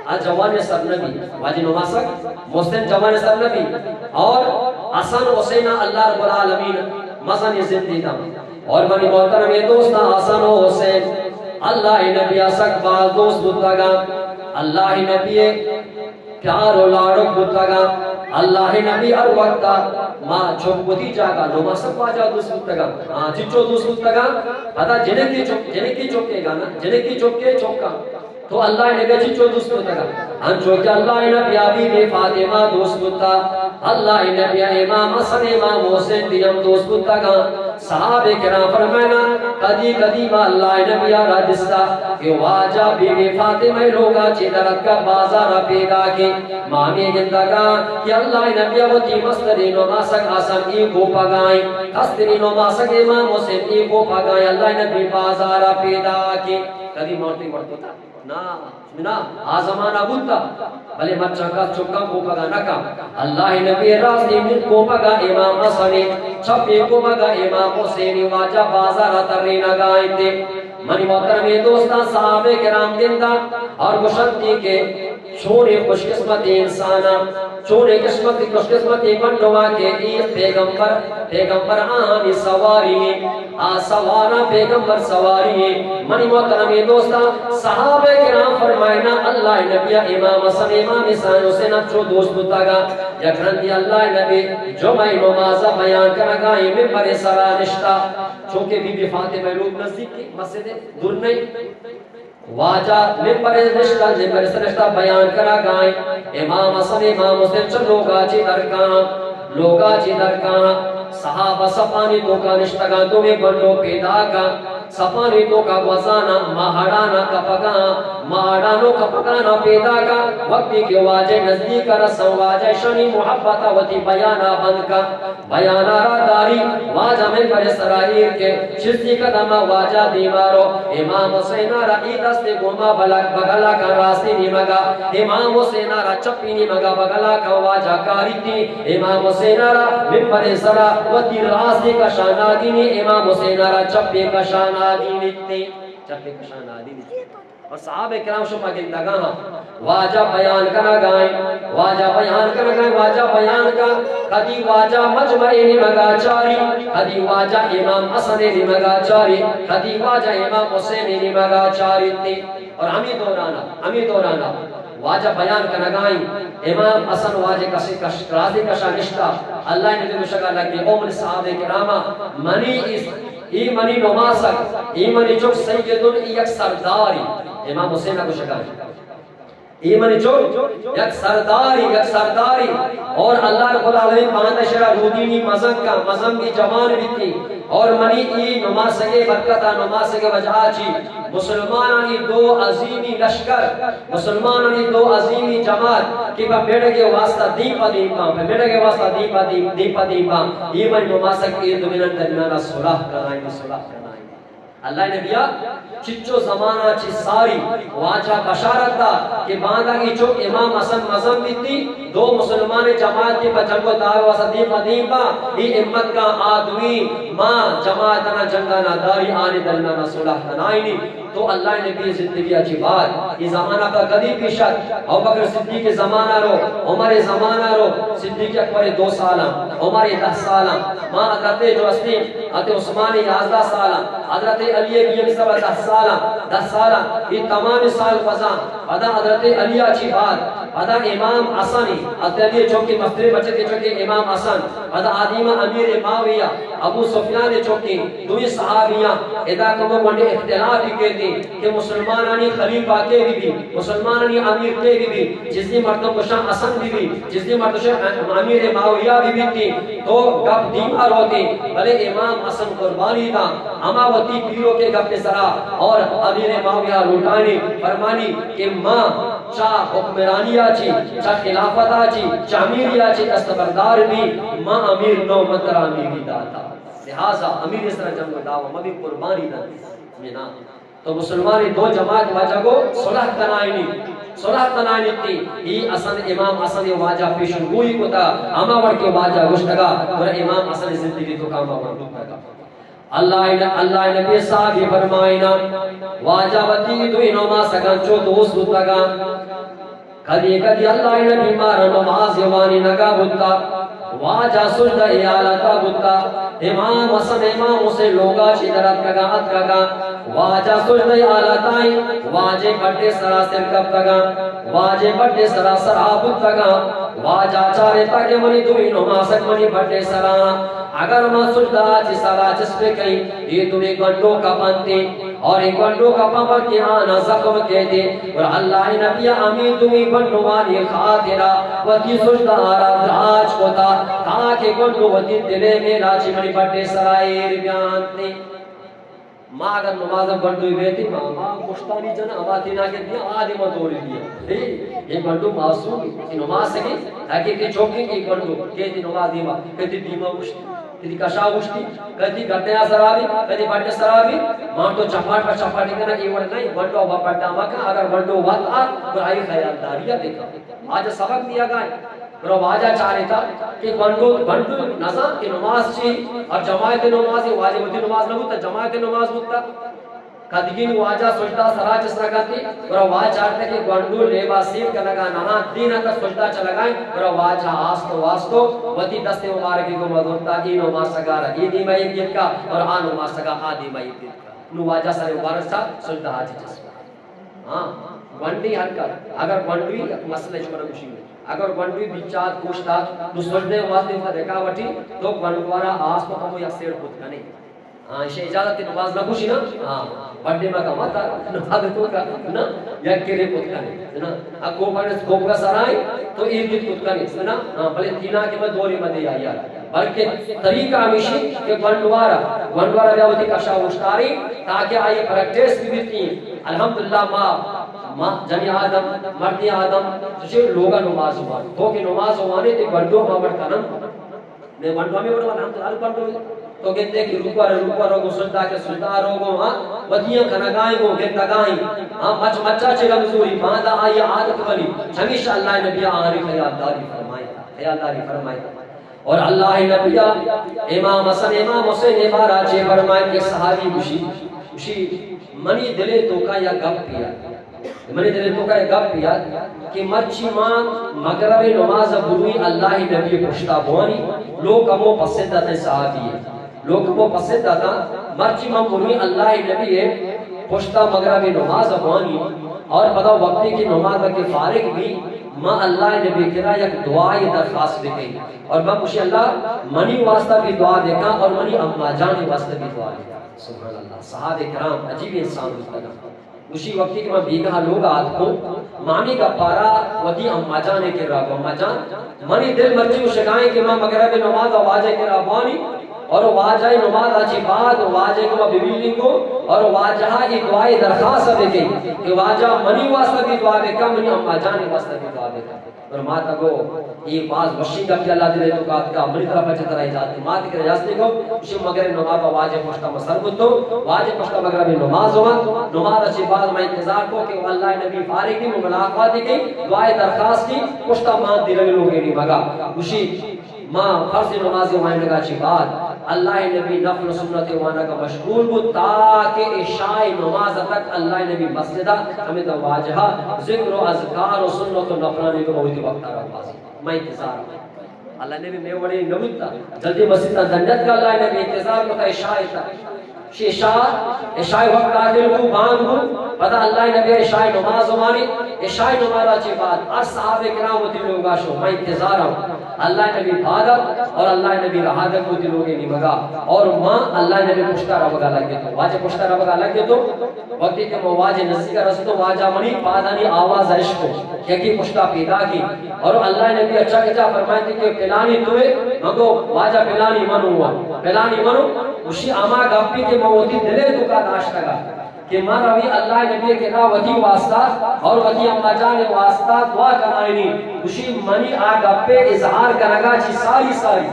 آ جوان سر نبی، واجہ نماسگ محسن جوان سر نبی۔ اور حسن حسین اللہ رب العالمین مزن زندگی دا۔ اور منی محترمیں دوستاں، حسن و حسین اللہ نبی سک باز دوست بوتگا، اللہ نبی پیار و لاڑک بوتگا۔ اللہ نبی ہر وقت ما چک وتی جاگا نماسگ واجہ دوست بوتگا۔ ہاں، چچو دوست بوتگا؟ پدا جنکی چک، جنکی چکے گانا، جنکی چکے چکا۔ تو اللہ نبی چچو دوست بوتگا؟ انچو کہ اللہ نبی بی بی فاطمہ دوست بوتا، اللہ نبی امام حسن امام حسین بھی ہم دوست بوتگا۔ صحابہ کرام فرمائنا، کدی کدی ما اللہ نبی را دستا کہ واجہ بی بی فاطمہ لوگا چی درتکا بازارا پیدا کی۔ ما ہمے گندگا کہ اللہ نبی وتی مستری نماسگ حسن ای گوپگائیں، کستری نماسگ امام حسین ای گوپگائیں، اللہ نبی بازارا پیدا کی۔ کدی مورتی ورتو تا؟ نا، نا، آ زمانہ بوتا، بلے مرچاں کس چکاں کوپگا نہ کن۔ اللہ نبی راستی من کوپگا امام حسن، چپی کوپگا امام حسین، واجہ بازارا ترینگا انت۔ منی محترمیں دوستاں، صحابہ کرام گندا اور گشنتی کہ چونیں خوش قسمتیں انساناں، چونیں قسمت، خوش قسمتیں بندواں کہ اے پیغمبر، پیغمبر آہانی سواری ایں، آ سواراں پیغمبر سواری ایں۔ منی محترمیں دوستاں، صحابہ کرام فرمائنا، اللہ نبی امام حسن، امام حسین، حسین چو دوست بوتگا۔ یک رندی اللہ نبی جمعہ نماز بیان کنگا ایں، ممبر سرا نشتا، چونکہ بی بی فاطمہ لوگ نزدیک مسجد دور نہیں۔ واجہ ممبر نشتہ، ممبر سر نشتہ بیان کنگا ایں۔ امام حسن، امام حسین چہ لوگا چی درکاں، لوگا چی درکاں۔ صحابہ صفانی توکا نشتگاں، دومی گونڈو پیداکا۔ صفانی توکا گوزانا، ماہڑانا کپگاں، ماہڑانو کپگانا پیداکا۔ وقتی کہ واجہ نزدیک رساں، واجہ شانی محبت وتی بیانا بند کا۔ بیانا را داری، واجہ ممبر سرا ایر کے، چیزی قدم واجہ دیما رو، امام حسین را ای دست گوما بلک بغلا کا راستی نیمگا، امام حسین را چپی نیمگا بغلا کا واجہ کاری تی، امام حسین را ممبر سرا وتی راستی کشانا دینی، امام حسین را چپی کشانا دینی تی، چپی کشانا دینی تی۔ اور صحابہ کرام شما گندگا ہاں، واجہ بیان کنگا ایں، واجہ بیان کنگا ایں، واجہ بیان کا، کدی واجہ مجمع نیمگا چاری، کدی واجہ امام حسن نیمگا چاری، کدی واجہ امام حسین نیمگا چاری تی۔ اور ہمی دورانا، ہمی دورانا واجہ بیان کنگا ایں، امام حسن واجہ کسی کش، رازی کشا نشتا، اللہ نبی گشگا لگے، او من صحابہ کراما، منی اس ای منی نماسگ، ای منی چک سیدن، ای یک سرداری۔ امام حسین گوشگا، ای منی چک یک سرداری، یک سرداری۔ اور اللہ رب العالمین باندا شرا رودینی مزن کا، مزن بھی جوان بیتی۔ اور منی ای نماسگے برکتا، نماسگے وجہا چی مسلمانانی دو عظیمی لشکر، مسلمانانی دو عظیمی جماعت کہ پہ مڑگے واسطہ دیم پہ دیم باں، پہ مڑگے واسطہ دیم پہ دیم، دیم پہ دیم باں۔ اے منی نماسگ اے دوئینان درمیانا صلح کنائیں، صلح کنائیں۔ اللہ نبیا چچو زمانہ چی ساری واجہ بشارت دا کہ باندا اے چک امام حسن مزن بیتی، دو مسلمان جماعت کہ پہ جنگ و دار واسطہ دیم پہ دیم باں، اے امت کا آ دوئیں ماں جماعتانا جنگانا داری، آنی درمیانا صلح کنائینی۔ تو اللہ نبی زندگی چی بعد، اے زمانہ پہ کدی پیش ات، ابوبکر صدیق زمانہ رو، عمر زمانہ رو، صدیق اکبر دو سالاں، عمر دہ سالاں، ماں حضرت جو ہستی، حضرت عثمان یازدہ سالاں، حضرت علی بی ایم صاحب دہ سالاں، دہ سالاں، اے تمام سال پزاں، پدا حضرت علی چی بعد، پدا امام حسن، حضرت علی چوکی مسترے بچے کے چوکی امام حسن، پدا آدیمہ امیر معاویہ، ابو سفیان چوکی، دوئیں صحابیاں ادا کمو گونڈے اختلاف کیتی کہ مسلمانانی خلیفہ کے بی بی، مسلمانانی امیر کے بی بی، چیزی مردم گوشاں حسن بی بی، چیزی مردم گوشاں امیر معاویہ بی بی تی، تو گپ دیما روتی، بلے امام حسن قربانی دا، ہما وتی پیرو کے گپ سرا اور امیر معاویہ لوٹانی فرمانی کہ ماں چا حکمرانی چی، چا خلافت چی، چا امیر چی دستبردار بی، ماں امیر نو مترا امیر داتا۔ لہذا امیر سرا جنگ داوا، مبی قربانی دا۔ مینا تو مسلمانی دو جماعت واجہ گو صلح کنائینی، صلح کنائینی تی۔ ای حسن، امام حسن واجہ پیشن گوئی کتا، ہما وڑ کے واجہ گشتگا، اور امام حسن زندگی تو کاما وڑ کتا۔ اللہ، اللہ نبی صاحب فرمائنا، واجہ وتی دوئی نماسگان چو دوست بوتگا۔ کدی کدی اللہ نبی مارا نماز وانی نگا بوتا، واجہ سجدہ حالتا بوتا، امام حسن امام حسین لوگا چی در اتکگا، اتکگا، واجہ سجدہ حالتائیں، واجہ بڈے سرا سر کپتگا، واجہ بڈے سرا سرا بوتگا، واجہ چارتا کہ منی دوئی نماسگ منی بڈے سرا، اگر من سجدہ چی سرا چست بکئی، اے دوئی گنڈو کپنتی۔ اور اے گونڈو کپاں بلکہ آنا زخم کیتے، اور اللہ نبی ہمے دوئیں گونڈوانی خاطرا وتی سجدہ آرا دراج کتا، تاکہ گونڈو وتی دلے میلا چی منی بڈے سرا ایر بیانتے۔ ما اگر نماز گونڈو بیتی، ما، ما مشتانی جن ہما تینا کے دیا، آدم دوری دیا۔ اے، اے گونڈو معصوم، اے نماز سگی، تاکہ تی چوکی کی گونڈو، کہ تی نماز دیما، کہ تی دیما مشتی۔ کدی کشا اوشتی، کدی گدیا سرا بی، کدی بڈ سرا بی، ما تو چپاٹ پر چپاٹی کنا، اے وڑ نہیں، گونڈو با پڈا مکن، اگر گونڈو وت آ، تو آئی خیالداری بکن۔ واجہ سبق دیا گائے، برو واجہ چارے تا کہ گونڈو، گونڈو نزان کہ نماز چی، اور جماعت نماز، واجہ وتی نماز نہ بوتا، جماعت نماز بوتا۔ کدگی واجہ سجدہ سرا چست نہ کنتی، گڑا واجہ چارتے کہ گونڈو لیبا سیر کنگا نہاں، دین تا سجدہ چلگائیں، گڑا واجہ آستو آستو وتی دست مبارکی کو مزورتا، اے نماسگا را اے دیما ایک گیتکا اور آ نماسگا آ دیما ایک گیتکا۔ نو واجہ سر مبارک سا سجدہ حاجی چست۔ ہاں، گونڈی حرکت، اگر گونڈوی یک مسئلہ شمارا گوشی، اگر گونڈوی بیچار کوشتا، نو سجدہ واسطے رکاوٹی، تو گونڈوارا آستو کمو یک سیر کت کنے۔ ہاں، ایشی اجازت نماز نہ پوشی نا؟ ہاں، بڈے مکا مت نماز تو کا نا، یک کرے کت کنے نا۔ اکو پر اس کو کا سرائے تو ایر کی کت کنے نا۔ ہاں، بلے تینا کے مت دوری مت دے یار۔ بلکہ طریقہ ہمیشی کہ گونڈوارا، گونڈوارا بیا وتی کشا اوشتاری تاکہ آئی پریکٹس بھی بیتی۔ الحمدللہ ما، ما جنی آدم، مردی آدم، چوشی لوگا نماز ہوا۔ تو کہ نماز ہوانے تے گونڈو ما بڑ کنم۔ میں ونڈو ہمیں وڑ الحمدللہ ہر ونڈو تو گندے کہ رکوع رو رکوع روگو، سجدہ کے سجدہ روگو، ہاں، ودیاں کنگائیں گو، گندگائیں، ہاں، مچ مچا چہ رمزوری، باندا آئی عادت بنی، ہمیشہ اللہ نبی آہری خیالداری فرمائے، خیالداری فرمائے۔ اور اللہ نبی امام حسن، امام حسین بارا چے فرمائے کہ صحابی گوشی، گوشی، منی دلے توکا یا گپ یا منی دل توکا یک گپ یات کہ مرچی ما مغرب نماز بروی اللہ نبی پشتا بوانی، لوگ ہمو پسند آتا صحابی ہے۔ لوگ ہمو پسند آتا، مرچی ما بروی اللہ نبی پشتا مغرب نماز بوانی، اور پدا وقتی کہ نماز کے فارغ بھی، ما اللہ نبی کرا یک دعای درخواست بکیں۔ اور ما گوشی اللہ منی واسطہ بھی دعا بکا اور منی اما جان واسطہ بھی دعا بکا۔ سبحان اللہ، صحابہ کرام عجیب انسان بوتگا۔ گوشی وقتی کہ من بیگاہ لوگ آتکوں، مامی گپارا وتی اما جان کرا گو، اما جان، منی دل مرچی گوشگائیں کہ من مغرب نماز واجہ کرا بوانی اور واجہ نماز آچی بعد واجہ کو ببیلنگو اور واجہ ای دعائے درخواست بکیں کہ واجہ منی واسطہ بھی دعا بکا، منی اما جان واسطہ بھی دعا بکا۔ اور ماتا گو، اے باز وشی گپے اللہ دلے توکا اتکا، منی طرف چہ ترا اجازت، ماتا کرا اجازت گو، گوشی مغرب نماز واجہ پشتا مسر بوتو، واجہ پشتا مغرب نماز ہوا، نماز چہ بعد ما انتظار کو کہ اللہ نبی فارغ بھی ملاقات کی، دعائے درخواست کی، پشتا ما دیرگ لوگے نی مگا۔ گوشی ما فرض نماز وانگا چہ بعد اللہ نبی نفل سنت وانگا مشغول بو تاکہ عشاء نماز تک اللہ نبی مسجدا ہمیں واجہ ذکر و اذکار و سنت و نفلانی کو وقت وقتا رواز۔ ما انتظار۔ اللہ نبی میں وڑے نہ بوتا، جلدی مسجد تا دنت کا اللہ نبی انتظار کو تا عشاء تا۔ شی عشاء، عشاء وقت داخل بو، بانگ بو، پدا اللہ نبی عشاء نماز وانی، عشاء نماز چی بعد ہر صحابہ کرام وتی لوگا شو، ما انتظار ہوں۔ اللہ نبی پادا اور اللہ نبی رہا دک وتی لوگے نیمگا اور ما اللہ نبی پشتا ربگا لگے تو، واجہ پشتا ربگا لگے تو، وقتی کہ من واجہ نزدیک رستو، واجہ منی پادانی آواز اشکو، یکی پشتا پیدا کی، اور اللہ نبی اچا کچا فرمائیتی کہ پلانی توئے؟ مگو واجہ پلانی منو ہوا، پلانی منو، گوشی ہما گپی کہ من وتی دلے توکا داشتگا کہ من روی اللہ نبی کرا وتی واسطہ اور وتی اما جان واسطہ دعا کنائینی، گوشی منی آ گپے اظہار کنگا چی ساری ساری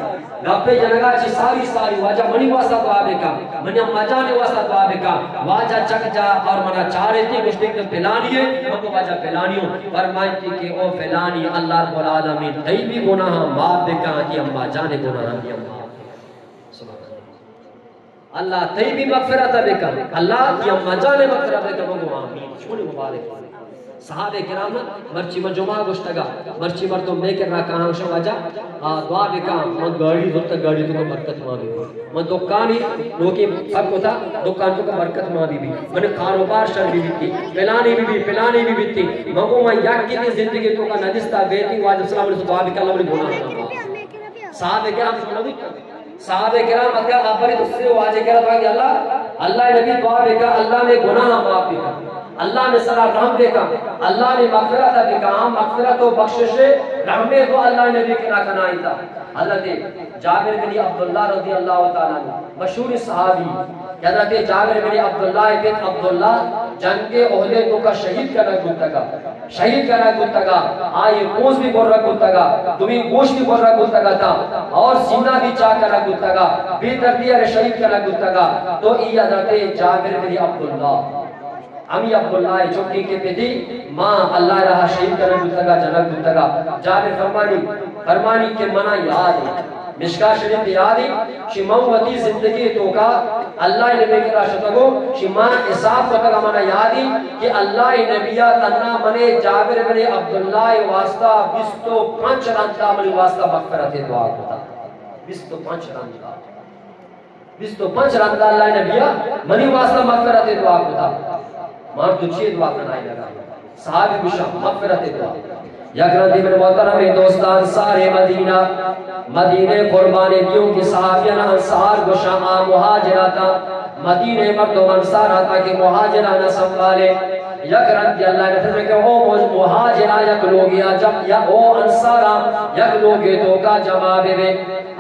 گپے جنگا چی ساری ساری واجہ منی واسطہ دعا بکا، منی اما جان واسطہ دعا بکا۔ واجہ چک جا اور منا چارے تی گوشتے کہ پلانی ہے، من کو واجہ پلانی ہوں۔ فرمائیتی کہ او پلانی، اللہ رب العالمین تئی بھی گناہ معاف بکا، تی اما جان گناہ بھی معاف۔ سبحان اللہ۔ اللہ تئی بھی مغفرت بکا، اللہ تی اما جان مغفرت بکا، من کو آمین۔ چونی مبارک۔ صحابہ کرام، مرچی من جمعہ گوشتگا، مرچی مردم میں کرا کہاں شو واجہ، آ، دعا بکا، من گاڑی زرتا، گاڑی توکا برکت ما بی۔ من دکانی لوکی پک ہوتا، دکان توکا برکت ما بی بی۔ من کاروبار شر بی بیتی، پلانی بی بی، پلانی بی بیتی۔ من کو من یکی دی زندگی توکا ندیستا بیتی، واجہ السلام علیکم دعا بکا، اللہ منی گناہ معاف۔ صحابہ کرام شو نبی۔ صحابہ کرام اتکا خبری تو سے واجہ کرا تو کہ اللہ، اللہ نبی دعا بکا، اللہ میں گناہ معاف بکا، اللہ میں سرا رحم بکا، اللہ میں مغفرت بکا، ہم مغفرت و بخشش رحم کو اللہ نبی کرا کنائیتا۔ حضرت جابر بن عبداللہ رضی اللہ تعالیٰ عنہ، مشہور صحابی، کہ حضرت جابر بن عبداللہ ءِ پت عبداللہ جنگ احد ءِ توکا شہید کنگ بوتگا، شہید کنگ بوتگا، آئی پوز بھی برگ بوتگا، دومی گوشت بھی برگ بوتگا تا، اور سینہ بھی چاک کنگ بوتگا، بے دردی ءَ شہید کنگ بوتگا۔ تو ای حضرت جابر بن عبداللہ، ہمی عبداللہ ءِ چکی کہ پتی ما اللہ ءِ راہ ءَ شہید کنگ بوتگا، جنگ بوتگا۔ جابر فرمانی، فرمانی کہ منا یاد ہے، مشکات شریف یاد ہے، شی من وتی زندگی توکا اللہ ءِ نبی کرا شتگو، شی ما حساب کتگا، منا یاد ہے کہ اللہ ءِ نبی ءَ تنا منے جابر بن عبداللہ ءِ واسطہ بیست و پنچ رندا منی واسطہ مغفرت ءِ دعا کتا۔ بیست و پنچ رندا۔ بیست و پنچ رندا اللہ ءِ نبی ءَ منی واسطہ مغفرت ءِ دعا کتا۔ ما تو چی دعا کنائے لگا؟ صحابی گوشاں مغفرت ءِ دعا۔ یک رندے من محترم دوستاں، انصار مدینہ، مدینہ قربان دیوں کہ صحابیاں انصار گوشاں، آ مہاجر آتا، مدینہ مردم انصار آتا کہ مہاجرانا سنبھالے۔ یک رندے اللہ ءِ نبی کہ او مہاجراں یک لوگیا جمع، یا او انصاراں یک لوگے توکا جمع بے بے۔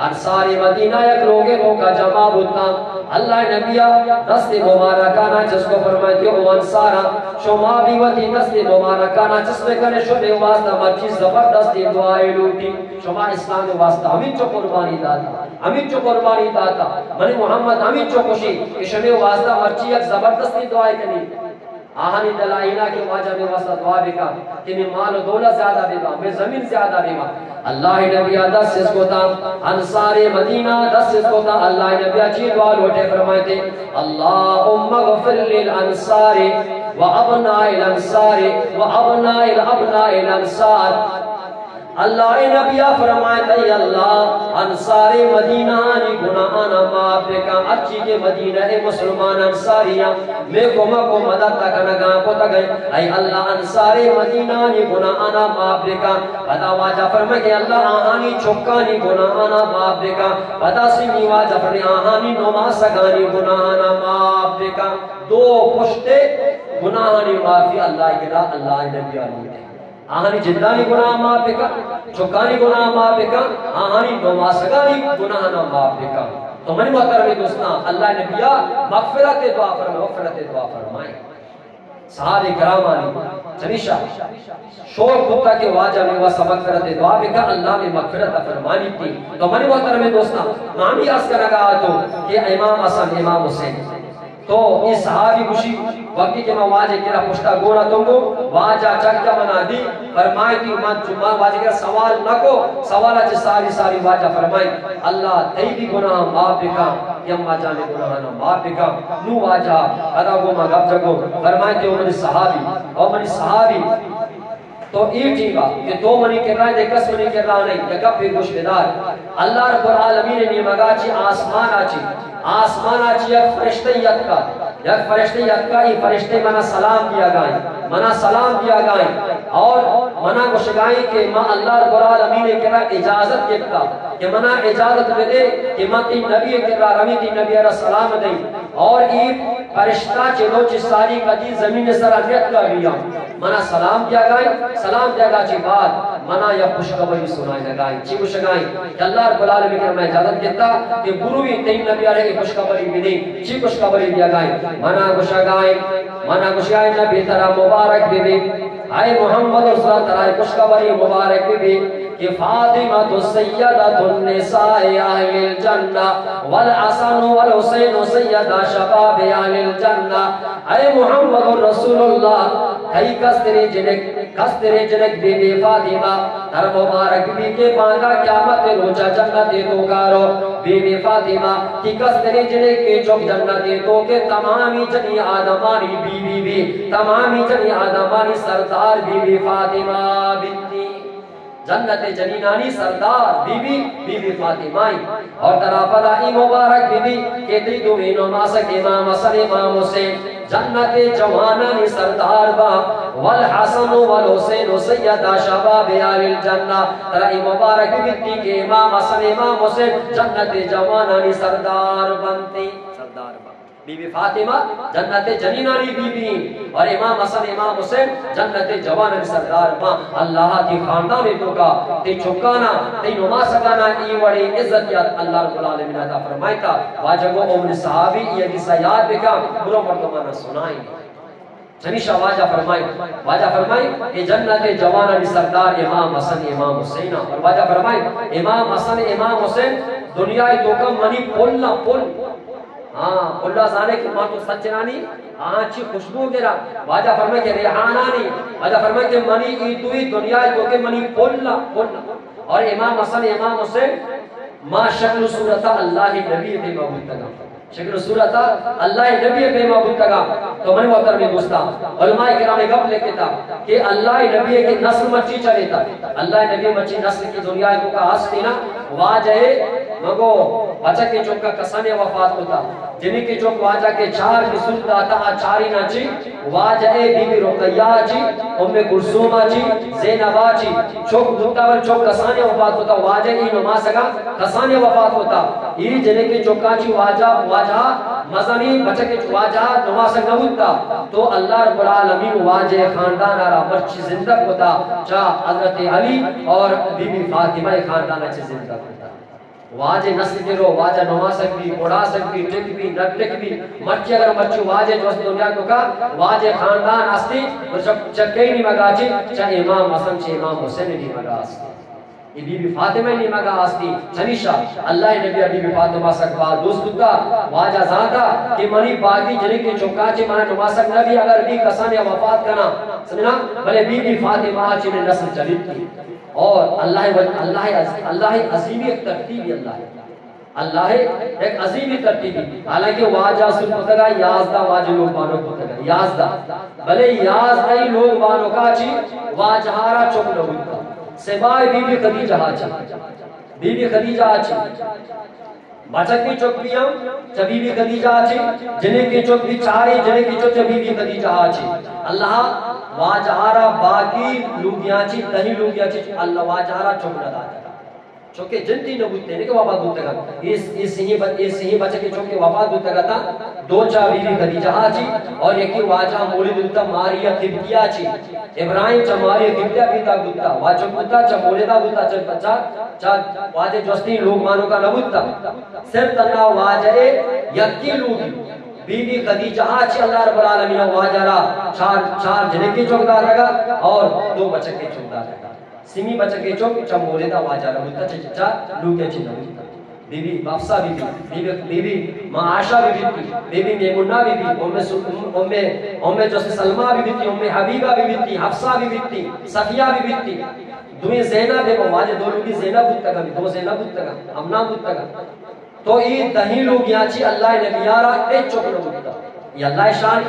انصار مدینہ یک لوگے توکا جمع بوتاں۔ اللہ ءِ نبی ءَ دست مبارکانا چست کو، فرمائیتی، او انصاراں، شما بھی وتی دست مبارکانا چست کنے، شمے واسطہ مرچی زبردستیں دعائے لوٹی۔ شما اسلام ءِ واسطہ ہمینچو قربانی داتا، ہمینچو قربانی داتا، منی محمد ہمینچو خوشی کہ شمے واسطہ مرچی یک زبردستیں دعائے کنی۔ آہانی دلائیلا کہ واجہ مے واسطہ دعا بکا کہ مے مال و دولت زیادہ ببا، مے زمین زیادہ ببا۔ اللہ ءِ نبی ءَ دست چست کتا، انصار مدینہ دست چست کتا، اللہ ءِ نبی ءَ چی دعا لوٹے، فرمائیتے، اللهم اغفر للانصار وابناء الانصار وابناء الابناء الانصار۔ اللہ ءِ نبی ءَ فرمائیت، اے اللہ، انصار مدینہ آنی گناہانا معاف بکن، ہرچی کہ مدینہ ءِ مسلمان انصاریاں مے کمک و مدد کنگا کتگئے، اے اللہ، انصار مدینہ آنی گناہانا معاف بکن۔ پدا واجہ فرمائیت، اے اللہ، آہانی چکانی گناہانا معاف بکن۔ پدا سیمی واجہ فرمائیت، آہانی نماسگانی گناہانا معاف بکن۔ دو پشتے گناہانی معافی اللہ ءِ کرا، اللہ ءِ نبی ءَ لوٹے۔ آہانی جندانی گناہ معاف بکن، چکانی گناہ معاف بکن، آہانی نماسگانی گناہانا معاف بکن۔ تو منی محترم دوستاں، اللہ ءِ نبی ءَ مغفرت ءِ دعا فرمائے، مغفرت ءِ دعا فرمائے۔ صحابہ کرامانی چمیشا شوق بوتا کہ واجہ مے واسطہ مغفرت ءِ دعا بکن، اللہ مے مغفرت فرمانی تی۔ تو منی محترم دوستاں، ما ہمی عرض کنگا آتو کہ امام حسن، امام حسین، تو اے صحابی گوشی، وقتی کہ من واجہ کرا پشتا گونا تنگو، واجہ چکا منا دی، فرمائیتی، من چو من واجہ کرا سوال نکو، سوالا چہ ساری ساری واجہ فرمائی، اللہ تئی بھی گناہ معاف بکا، کہ اما جان گناہانا معاف بکا۔ نو واجہ پدا گو ما گپ جگو، فرمائیتی، او منی صحابی، او منی صحابی، تو اے ٹیما کہ تو منی کرا دے، کس منی کرا نہیں، یا گپے گوش بدار۔ اللہ رب العالمین نیمگا چی، آسمانا چی، آسمانا چی یک فرشتہ یتکا، یک فرشتہ یتکا، اے فرشتہ منا سلام دیگائیں، منا سلام دیگائیں اور منا گوشگائیں کہ ما اللہ رب العالمین کرا اجازت گپتا کہ منا اجازت بدے کہ من تی نبی کرا روی، تی نبی را سلام دیں۔ اور اے فرشتہ چہ روچ ساری کدی زمین سرا نیتکا بیاں۔ منا سلام دیگائیں، سلام دیگا چی بعد منا یا خوشخبری سنائینگائیں۔ چی گوشگائیں؟ کہ اللہ رب العالمین کرا منا اجازت گپتا کہ بروی تئی نبی را اے خوشخبری بدیں۔ چی خوشخبری دیگائیں؟ منا گوشگائیں، منا گوشگائیں، نبی ترا مبارک ببی۔ اے محمد رسول اللہ، ترا اے خوشخبری مبارک ببی کہ فاطمہ سیدۃ النساء اہل الجنہ والحسن والحسین سیدا شباب اہل الجنہ۔ اے محمد رسول اللہ، تئی کستری جنک، کستری جنک بی بی فاطمہ، ترا مبارک بی کہ باندا قیامت روچا جنت توکا رو۔ بی بی فاطمہ، تئی کستری جنک چک جنت توکے، تمامی جنی آدمانی بی بی بی، تمامی جنی آدمانی سردار بی بی فاطمہ بیتی۔ جنت جنینانی سردار بی بی، بی بی فاطمہ ای۔ اور ترا پدا ای مبارک بی بی کہ تئی دومی نماسگ امام حسن، امام حسین جنت جوانانی سردار با، والحسن والحسین سیدا شباب اہل الجنہ۔ ترا ای مبارک بی بی کہ امام حسن، امام حسین جنت جوانانی سردار بنتی، سردار با۔ بی بی فاطمہ جنت جنینانی بی بی اور امام حسن، امام حسین جنت جوانانی سردار۔ ما اللہ تی خاندان توکا، تی چکانا، تی نماسگانا ای وڑی عزت یاد اللہ رب العالمین عطا فرمائیتا۔ واجہ گو عمر صحابی یہ قصہ یاد بکا، برو مردمانا سنائی۔ چمیشا واجہ فرمائی، واجہ فرمائی کہ جنت جوانانی سردار امام حسن، امام حسین۔ اور واجہ فرمائی، امام حسن، امام حسین دنیا توکا منی پل، پل۔ ہاں، پلا زانے کہ ما تو سچنانی آنچی خوشبو گرا۔ واجہ فرمائے کہ ریحانانی، واجہ فرمائے کہ منی ای دوئی دنیا توکا منی پل، پل۔ اور امام حسن، امام حسین ما شکل و صورت اللہ نبی پیما بوتگا۔ شکل و صورت اللہ نبی پیما بوتگا۔ تو من محترم دوستاں، علماء کرام گپ لکھتا کہ اللہ نبی کے نسل مچی چلیتا۔ اللہ نبی مچی نسل کی دنیا توکا ہستی نا، واجہ مگو بچک چکا کسانے وفات ہوتا۔ جنکے چک واجہ کے چار بزرگ داتا، آ چاری نا چی واجہ بی بی رقیہ چی، ام کلثوم چی، زینب چی۔ چک دوتا بل چک کسانے وفات ہوتا، واجہ ای نماسگا کسانے وفات ہوتا۔ ای جنکے چکا چی واجہ، واجہ مزنی بچکے چ واجہ نماسگ نہ بوتا۔ تو اللہ رب العالمین واجہ خاندان را مرچی زندگ ہوتا، چا حضرت علی اور بی بی فاطمہ خاندان چی زندگ ہوتا۔ واجہ نسل گرو، واجہ نماسگ بی، بڑاسگ بی، ٹک بی، نہ ٹک بی، مرچی اگر مرچی واجہ جو است دنیا توکا، واجہ خاندان ہستی، اور چ-، چکئی نیمگا چی، چا امام حسن، چا امام حسین نیمگا ہستی۔ یہ بی بی فاطمہ نیمگا ہستی۔ چمیشا اللہ نبی بی بی فاطمہ سک باز دوست بوتا، واجہ زانتا کہ منی باقی جنکے چکا چی منا نماسگ نہ بی، اگر بی کسانے وفات کنا، سمجھنا؟ بلے بی بی فاطمہ چی میں نسل چلیتی۔ اور اللہ و-، اللہ عز-، اللہ عظیم ایک ترتیب ہے، اللہ، اللہ ایک عظیم ترتیب ہے۔ حالانکہ واجہ سر پتگا یازدہ واجہ لوگ بانک پتگا، یازدہ۔ بلے یازدہ ہی لوگ بانکا چی واجہارا چک نہ بوتا۔ سوائے بی بی خدیجہ چی۔ بی بی خدیجہ چی۔ بچکی چک بی ہم چہ بی بی خدیجہ چی، جنکے چک بی چاری، جنکے چک چہ بی بی خدیجہ چی۔ اللہ واجہارا باقی لوگیاں چی، دہی لوگیاں چی، اللہ واجہارا چک نہ داتا۔ چکے جندی نہ بوتے، نہ کہ وفات بوتگا۔ اس، اس ہی ب-، اس ہی بچکے چکے وفات بوتگا تا، دو چا بی بی خدیجہ چی، اور یکی واجہ مولد بوتا ماریا قبطیہ چی۔ ابراہیم چہ ماریا قبطیہ پیدا بوتا، واجہ بوتا چہ مولدا بوتا، چہ، چہ، چہ واجہ جستی لوگ مانوکا نہ بوتا۔ صرف تنہا واجہ یکی لوگی بی بی خدیجہ چی اللہ رب العالمین واجہ را چار، چار جنکے چک داتگا اور دو بچکے چک داتگا۔ سیمی بچکے چک چہ مولدا واجہ را بوتا، چہ، چہ لوگے چی نہ بوتا۔ بی بی حفصہ بی بی، بی بی، بی بی ما عائشہ بی بی، بی بی میمونہ بی بی، ام س-، ام، ام، ام جس سلمہ بی بی، ام حبیبہ بی بی، حفصہ بی بی، صفیہ بی بی۔ دوئیں زینب بی، واجہ دو لوگی زینب بوتگا، دو زینب بوتگا، امنا بوتگا۔ تو ای دہیں لوگیاں چی اللہ نبیارا ہچ چک نہ بوتا۔ یہ اللہ شان۔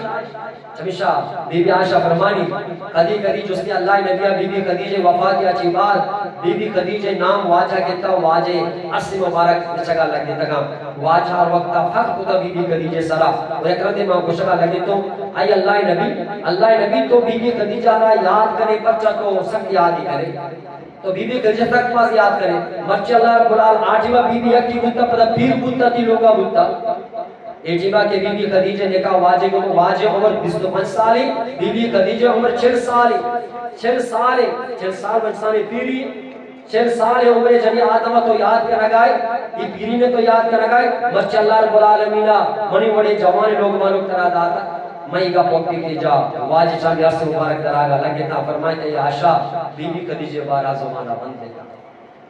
چمیشا بی بی عائشہ فرمانی، کدی کدی جستی اللہ نبی بی بی خدیجہ وفات یا چی بعد، بی بی خدیجہ نام واجہ کتا، واجہ عرش مبارک بچگا لگتگا۔ واجہ ہر وقت فخر کتا بی بی خدیجہ سرا۔ و یک رندے ما گوشگا لگے تو، اے اللہ نبی، اللہ نبی تو بی بی خدیجہ را یاد کرے، پرچا تو سک یاد ہی کرے۔ تو بی بی خدیجہ تک باز یاد کرے۔ مرچی اللہ رب العالمین آ ٹیما بی بی یکی بوتا، پدا پیر بوتا، تی لوگا بوتا۔ اے ٹیما کہ بی بی خدیجہ نکاح واجہ کو، واجہ عمر بیست و پنچ سالی، بی بی خدیجہ عمر چل سالی۔ چل سالی، چل سال انسان پیری، چل سال عمر جنی آدم تو یاد کرگائے، یہ پیری نے تو یاد کرگائے۔ مرچی اللہ رب العالمین منی وڑے جوان لوگ مانو کرا داتا۔ میں گپ وقتی کہ جا واجہ چامی عرش مبارک دراگا لگے تا، فرمائے کہ یا عائشہ، بی بی خدیجہ بارہ زمانہ بند ہے۔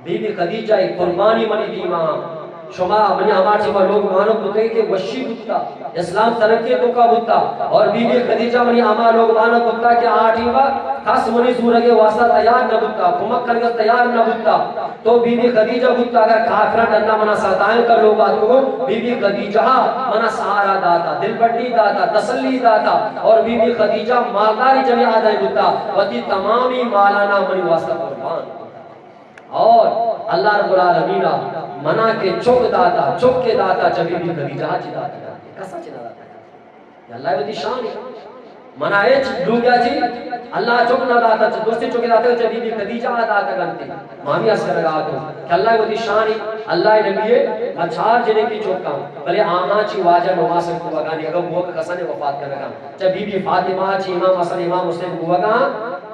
بی بی خدیجہ ای قربانی منی دیما، شما منی ہما ٹیما لوگ مانو کتے کہ وشی بوتا، اسلام ترقی توکا بوتا، اور بی بی خدیجہ منی ہما لوگ مانو کتا کہ آ ٹیما کس منی زورگے واسطہ تیار نہ بوتا، کمک کنگا تیار نہ بوتا۔ تو بی بی خدیجہ بوتا، اگر کافراں ڈنا منا ستائیں کر لوگ آتکو، بی بی خدیجہ منا سہارا داتا، دلبڈی داتا، تسلی داتا، اور بی بی خدیجہ مالداری جنی آدم بوتا، وتی تمامی مالانا منی واسطہ قربان۔ اور اللہ رب العالمین منا کہ چک داتا، چک کے داتا، چہ بی بی خدیجہ چی داتا، کسا چی نہ داتا۔ یہ اللہ وتی شان ہے۔ منا ہچ لوگیا چی اللہ چک نہ داتا، چہ درستی چک داتا، چہ بی بی خدیجہ آ داتا گنتی۔ مامی اس کنگا تو کہ اللہ وتی شانی، اللہ نبی، ما چار جنکی چکاں، بلے آہاں چی واجہ نماز کو وگانی اگر بوک کسن وفات کنگا۔ چہ بی بی فاطمہ چی امام حسن، امام حسین کو وگا،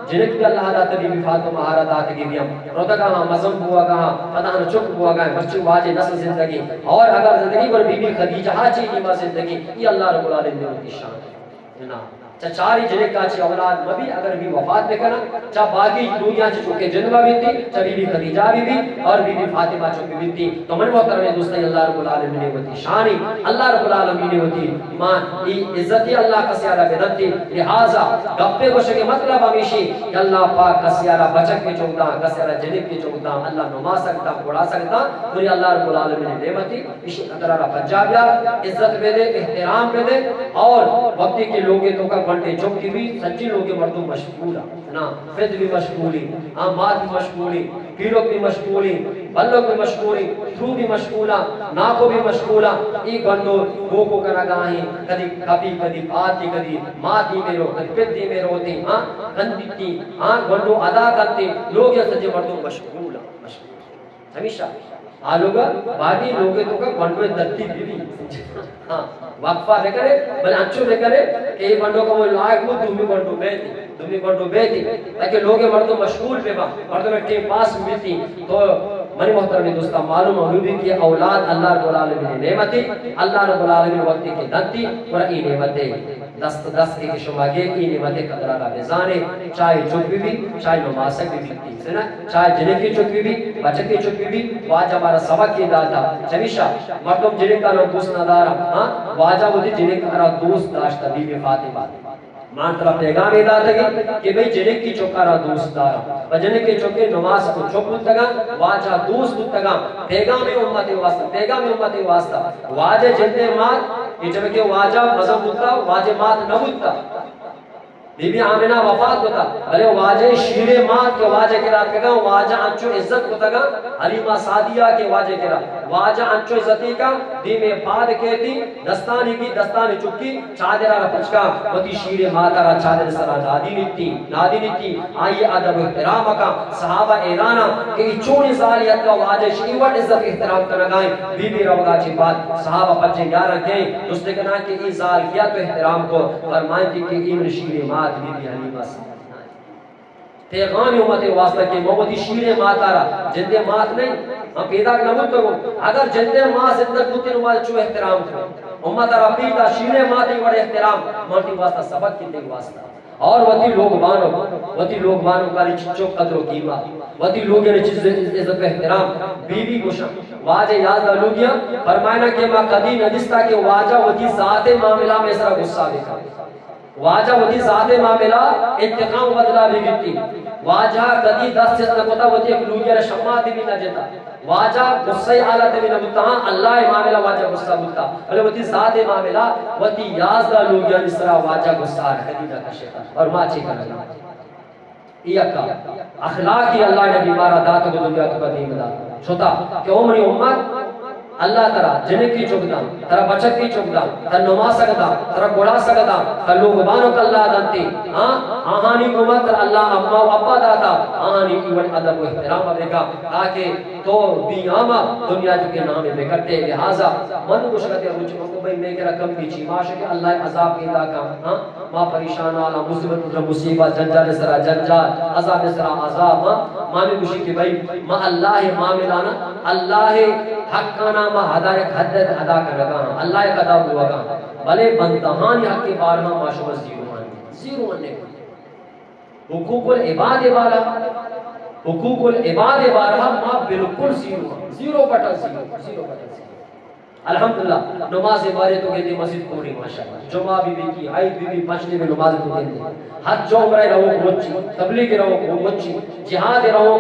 جنک بھی اللہ داتا، بی بی فاطمہ مہارا داتا گی بیام۔ روتگا ہاں مزن بوگا ہاں، پدا ہاں چک بوگا ہاں، مرچی واجہ نسل زندگی۔ اور اگر زندگی پر بی بی خدیجہ چی نیما زندگی، یہ اللہ رب العالمین وتی شان۔ نا۔ چہ چاری جنکا چہ اولاد مبی، اگر بی وفات بکنن، چہ باقی دنیا چہ چکے جن مبیتی، چہ بی بی خدیجہ بی بی اور بی بی فاطمہ چک بیتی۔ تو من محترم دوستان، اللہ رب العالمین وتی شانی، اللہ رب العالمین وتی مان، ای عزتی اللہ کسی آرا بدنتی۔ لہذا گپے گوشگے مطلب ہمیشی کہ اللہ پاک کسی آرا بچک کے چک داں، کسی آرا جنک کے چک داں، اللہ نماسک داں، گڑاسک داں، پوری اللہ رب العالمین نعمتی۔ ایشی قدر را پجا بیا، عزت بدے، احترام بدے، اور وقتی کہ لوگے توکا گونڈے چکی بھی، سچی لوگے مردم مشغول نا، پت بھی مشغولی، آ مات بھی مشغولی، پیرک بھی مشغولی، بلک بھی مشغولی، ترو بھی مشغولا، ناکو بھی مشغولا۔ ای گونڈو گوکو کنگا ہیں، کدی کپی، کدی پاتی، کدی ماتی میرو، کدی پتی میرو تی، ہاں، کندی تی، ہاں، گونڈو ادا کرتے، لوگے سچے مردم مشغولا، مشغول۔ ہمیشہ آ لوگ، باقی لوگے توکا گونڈو ترتیب بھی بھی۔ ہاں، وقفہ بکنے، بلے انچو بکنے کہ یہ گونڈو کا وہ لائق ہو، دومی گونڈو بیتی، دومی گونڈو بیتی، تاکہ لوگے مردم مشغول بے با، مردم ٹیم پاس بیتی۔ تو منی محترم دوستان، معلوم ہو بھی کہ اولاد اللہ رب العالمین نعمتی، اللہ رب العالمین وقتی کے دنتی، اور ای نعمت دست دست کے شما گے، ای نعمت قدرہ را بزانے، چاہے چک بھی بھی، چاہے نماسک بھی بھی۔ سنا، چاہے جنکے چک بی بی، بچکے چک بی بی، واجہ مارا سبق یہ داتا۔ چمیشا مردم جنکا را دوست نہ دارا، ہاں؟ واجہ وتی جنکا را دوست داشتا، بی بی فاطمہ۔ مان ترا پیغام یہ داتا کہ، کہ بھئی جنکی چکا را دوست دارا۔ و جنکی چکے نماز کو چک بوتگا، واجہ دوست بوتگا۔ پیغام امت واسطہ، پیغام امت واسطہ۔ واجہ جندے مات، یہ جب کہ واجہ مزن بوتا، واجہ مات نہ بوتا۔ بی بی آمنہ وفات کتا، بلے واجہ شیرے مات کہ واجہ کرا کگا، واجہ انچو عزت کتگا، حلیمہ سعدیہ کہ واجہ کرا، واجہ انچو عزتی کا، دیمے پاد کیتی، دستانی کی، دستانی چکی، چادرا را پچکا، وتی شیرے ماتا را چادر سرا نادی نیتی، نادی نیتی، آئی ادب و احترام کا، صحابہ ایرانا کہ ای چونی زالی اتکا واجہ شی وٹ عزت احترام کنگائیں، بی بی روگا چی بعد صحابہ پچے یارا کہیں، جستے کنا کہ ای زال کیا تو احترام کو، فرمائیں کہ ای من شیر مات بی بی حلیمہ سعدیہ۔ پیغام امت واسطہ کہ من وتی شیر ماتا را، جندے مات نہیں، من پیدا نہ بوتگو۔ اگر جندے مات زندگ بوتی نو ما چو احترام کو۔ امت را پیدا شیر ماتی وڑ احترام، من تی واسطہ سبق کی تی واسطہ۔ اور وتی لوگ بانو، وتی لوگ بانو کاری چچو قدر و قیمت، وتی لوگ نے چیز عزت و احترام، بی بی گوشاں۔ واجہ یازدہ لوگیاں فرمائنا کہ ما کدی نہ دیستا کہ واجہ وتی ذات معاملہ میں سرا غصہ بکا۔ واجہ وتی ذات معاملہ انتقام بدلا بھی بیتی۔ واجہ کدی دست چست نہ کتا، وتی ایک لوگیا را شماتی بھی نہ جتا۔ واجہ غصہ حالت میں نہ بوتا، ہاں، اللہ معاملہ واجہ غصہ بوتا۔ بلے وتی ذات معاملہ، وتی یازدہ لوگیانی سرا واجہ غصہ کدی نہ کشتا۔ اور ما چی کرنا؟ ای اکا اخلاقی اللہ نے بیمارا دات کو دنیا تو قدیم دا۔ شتا کہ او منی امت، اللہ ترا جنکی چک دا، ترا بچکی چک دا، ترا نماسک دا، ترا گڑاسک دا، ترا لوگ بانک اللہ دنتی۔ ہاں، آہانی گوما ترا اللہ اما و ابا داتا، آہانی ایوڑ ادب و احترام بکا، تاکہ تو بی آما دنیا جو کے نام بکٹے۔ لہذا من گوشگتے روچ کو بھئی میں کرا کم کی چی ماشے کہ اللہ عذاب پیدا کا۔ ہاں، ما پریشان حالاں، مصیبت سرا مصیبت، جنجال سرا جنجال، عذاب سرا عذاب۔ ما، ما نی گوشی کہ بھئی، ما اللہ معاملانا، اللہ حقانا ما ادا یک حد ادا کنگا، اللہ قضا بوگا۔ بلے بندہانی حق بارہا ما شما زیرو آن، زیرو آن۔ حقوق العباد بارہا، حقوق العباد بارہا ما بالکل زیرو آن، زیرو بٹا زیرو، زیرو بٹا زیرو۔ الحمدللہ، نماز بارے تو گندے مسجد پوری ماشاءاللہ۔ جمعہ بی بی کی، عید بی بی، پنچ دے میں نماز تو گندے۔ حج جو عمرہ رہو مچی، تبلیغ رہو مچی، جہاد رہو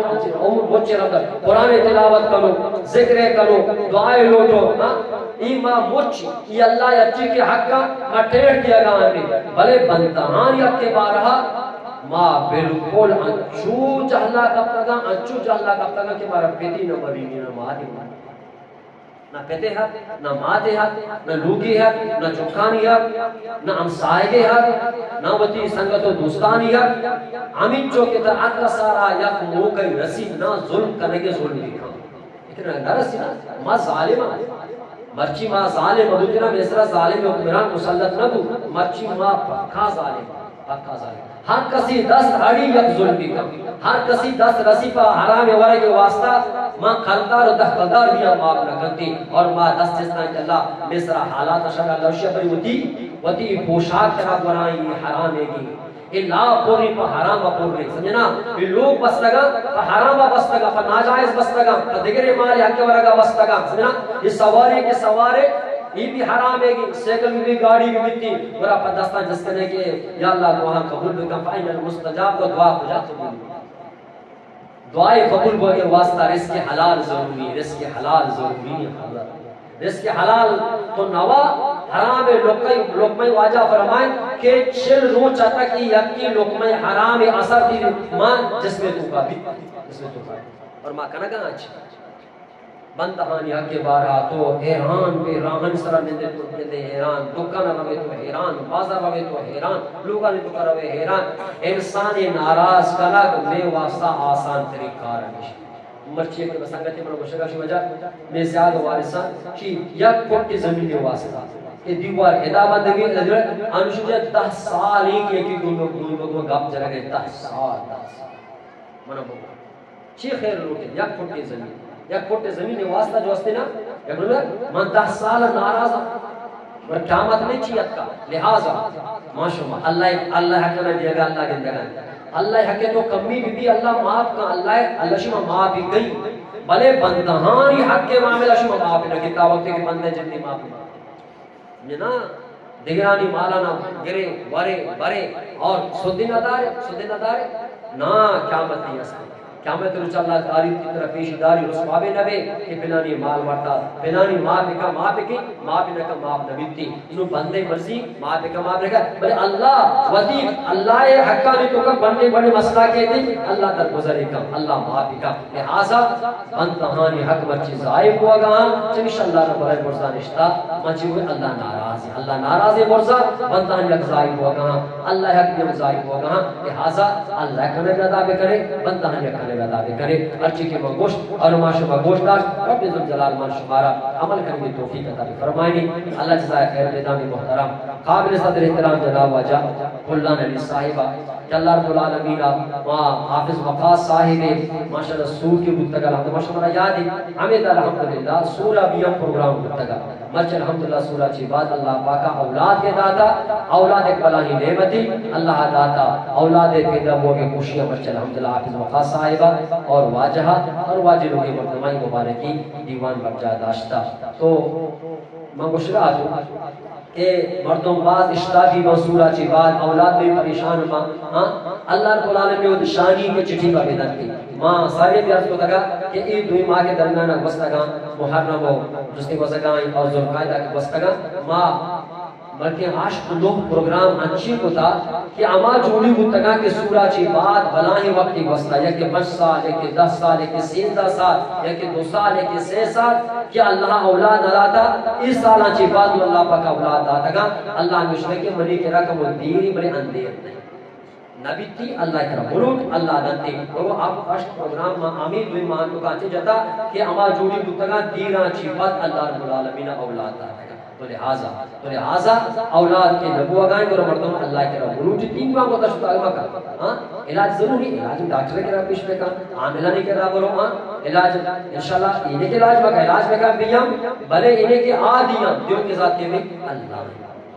عمر مچی رہو، قرآن تلاوت کرو، ذکر کرو، دعائے لوٹو، ہاں؟ ای ما مچی، ای اللہ یا چی کے حق کا ما ٹیڑھ دیا گا آنے۔ بلے بندہان یا کے بارہا ما بالکل انچو جہلا کپتگا، انچو جہلا کپتگا کہ مارا پیتی نہ مری نہ ماری۔ نہ پتے حق، نہ ماتے حق، نہ لوگے حق، نہ چکانی حق، نہ ہمساہگے حق، نہ وتی سنگت و دوستانی حق۔ ہمینچو کہ ترا حق سارا یک موقع رسی، نہ ظلم کنگے، ظلم بکن۔ اتنا نہ رسی نا، ما ظالم ہاں۔ مرچی ما ظالم بوتنا، مصر ظالم حکمران مسلط نہ بو۔ مرچی ما پکا ظالم، پکا ظالم۔ ہر کسی دست اڑی یک ظلمی کن۔ ہر کسی دست رسی پہ حرام ورگ واسطہ، ما کلدار و دہ کلدار دیا معاف نہ کنتی۔ اور ما دست جستاں کہ اللہ مصر حالات شر اللہ شی بری وتی، وتی پوشاک ترا گورائیں حرام ہے گی۔ اے لا پوری پہ حرام پوری، سمجھنا؟ اے لوگ بستگا، پہ حرام بستگا، پہ ناجائز بستگا، پہ دگرے مال حق ورگا بستگا، سمجھنا؟ اے سواری کہ سوارے، اے بھی حرام ہے گی، سائیکل بھی، گاڑی بھی بیتی، گورا پہ دستاں جستنے کہ یا اللہ دعا قبول بکن، فإن المستجاب، و دعا کجا قبول؟ دعائے قبول بوگے واسطہ رزق حلال ضروری ہے، رزق حلال ضروری ہے حضرت۔ رزق حلال تو نوا، حرام لقمہ، لقمہ واجہ فرمائے کہ چل روچ تک یکی لقمہ حرام اثر دی ما جسم تو کا بھی، جسم تو کا۔ اور ما کنگا اچ بندہانی حق بارا تو حیران بے، راہن سرا نندے تو نندے حیران، دکان روے تو حیران، بازار روے تو حیران، لوگانی تو روے حیران۔ انسان ناراض کنگ مے واسطہ آسان ترین کار ہے۔ مرچی من سنگتے من گوشگا شی وجہ، مے زیاد وارثاں چی یک پٹ زمین واسطہ کہ دیوار ادا بندگی، انشجہ دہ سال ایک یکی گنڈو گنڈو گپ جنگے، دہ سال، دہ سال۔ من بگو چی خیر لوٹے، یک پٹے زمین، یک پٹے زمین واسطہ جو استے نا، یک پٹے، من دہ سال ناراض ہوں۔ من قیامت نہیں چی اتکا، لہذا ما شما اللہ، اللہ حق نہ دیگا، اللہ گندگا۔ اللہ حق تو کمی بھی، بھی اللہ معاف کا، اللہ، اللہ شما معاف بھی گئی۔ بلے بندہانی حق کے معاملہ شما معاف نہ کتا، وقت کے بندے جنی معاف نہ۔ نہ، دگرانی مالانا گرے، ورے، برے، اور سدی نہ دارے، سدی نہ دارے۔ نہ، قیامت نہیں استے۔ قیامت روچ اللہ تعالی کی طرف پیش داری، رسوا بے نہ بے کہ پلانی مال ورتا، پلانی مال بکا، مال بکی، مال بکا، مال نہ بیتی۔ نو بندے مرضی، مال بکا، مال بکا۔ بلے اللہ وتی، اللہ حقانی تو کا بندے بڑے مسئلہ کے دی، اللہ در گزرے کا، اللہ مال بکا۔ لہذا بندہانی حق مرچی ضائع بوگا ہاں، چمیشا اللہ رب العالمین برزا نشتا، مرچی ہوئے اللہ ناراض ہے۔ اللہ ناراض ہے برزا، بندہانی حق ضائع بوگا ہاں، اللہ حق بھی ضائع بوگا ہاں۔ لہذا اللہ کنگ ادا بکنے، بندہانی حق کنگ ادا بکنے۔ ہرچی کہ ما گوشت اور ما شما گوشت داشت، رب ذوالجلال ما شمارا عمل کنگی توفیق عطا فرمائنی۔ اللہ جزائے خیر بدانی محترم۔ قابل صدر احترام جناب واجہ پلان علی صاحبہ، کہ اللہ رب العالمین ما حافظ وقاص صاحب ماشاءاللہ سور کے بوتگا، الحمد ماشاءاللہ یاد ہے، ہمیں دا الحمدللہ سورا بھی ہم پروگرام بوتگا۔ مرچ الحمدللہ سورا چی بعد اللہ پاکا اولاد کے داتا، اولاد ایک بلاہی نعمتی اللہ داتا، اولاد پیدا ہو کے خوشیاں مرچ الحمدللہ حافظ وقاص صاحبہ اور واجہ اور واجہ لوگ مردمائی مبارکی دیوان برجا داشتا۔ تو من گوشگا اتوں کہ مردم باز اشتاپی بان سورا چی بعد اولاد بے پریشان بان۔ ہاں، اللہ رب العالمین وتی شانی کے چٹھی کا بدنتی۔ ما ساری بھی عرض کو تگا کہ اے دوئی ماہ کے درمیان گوستگاں، محرم و جستے گوزگاں اور ذوالقعدہ کے گوستگاں، ما بلکہ ہشت نو پروگرام انچی کتا کہ ہما جوڑی بوتگاں کہ سورا چی بعد بلاہیں وقتی گوستا، یا کہ پنچ سال، یا کہ دہ سال، یا کہ سیزدہ سال، یا کہ دو سال، یا کہ سے سال، کہ اللہ اولاد نہ داتا، اے سالاں چی بعد اللہ پاک اولاد داتگاں۔ اللہ گوشتگ کہ منی کرا کمو دیری بلے اندیر نہ بیتی، اللہ کرا بلوٹ، اللہ دنتی۔ تو اب فرسٹ پروگرام ما ہمیں دوئی ماہ تو کاتے جتا کہ ہما جوڑی بوتگاں دیراں چی بعد اللہ رب العالمین اولاد داتگاں۔ تو لہذا، تو لہذا اولاد کے نبوگائیں، گرو مردم اللہ کرا بلوٹ، تین ماہ کو تشتا مکا۔ ہاں، علاج ضروری، علاج ڈاکٹر کرا پیش بکا، عاملہ نے کرا برو، ہاں، علاج انشاءاللہ اینے کے علاج مکا، علاج مکا بیام، بلے اینے کے آدیاں دیو کے ذات کے میں اللہ۔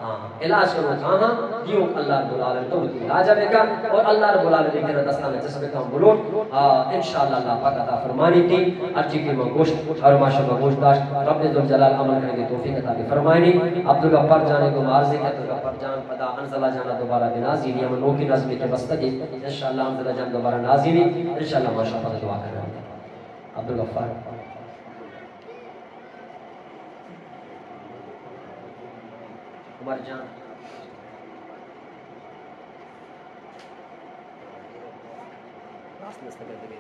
ہاں، علاج کرو، ہاں، ہاں، دیو اللہ رب العالمین تو وتی علاج بکا اور اللہ رب العالمین کے دستان جس بکا بلوٹ، آ، انشاءاللہ اللہ پاک عطا فرمانی تھی۔ ہر چیز کی من گوشت اور ما شما گوشت داشت، رب ذوالجلال عمل کرنے کی توفیق عطا فرمائنی۔ عبدالغفار جان کو عرض ہے کہ عبدالغفار جان پدا انزلہ جان دوبارہ بنازینی، ہم نوکی نظمی کے بستگی، انشاءاللہ انزلہ جان دوبارہ نازینی، انشاءاللہ ما شما پدا دعا کریں۔ عبدالغفار۔ عمر جان۔ راست نستگت دگہ۔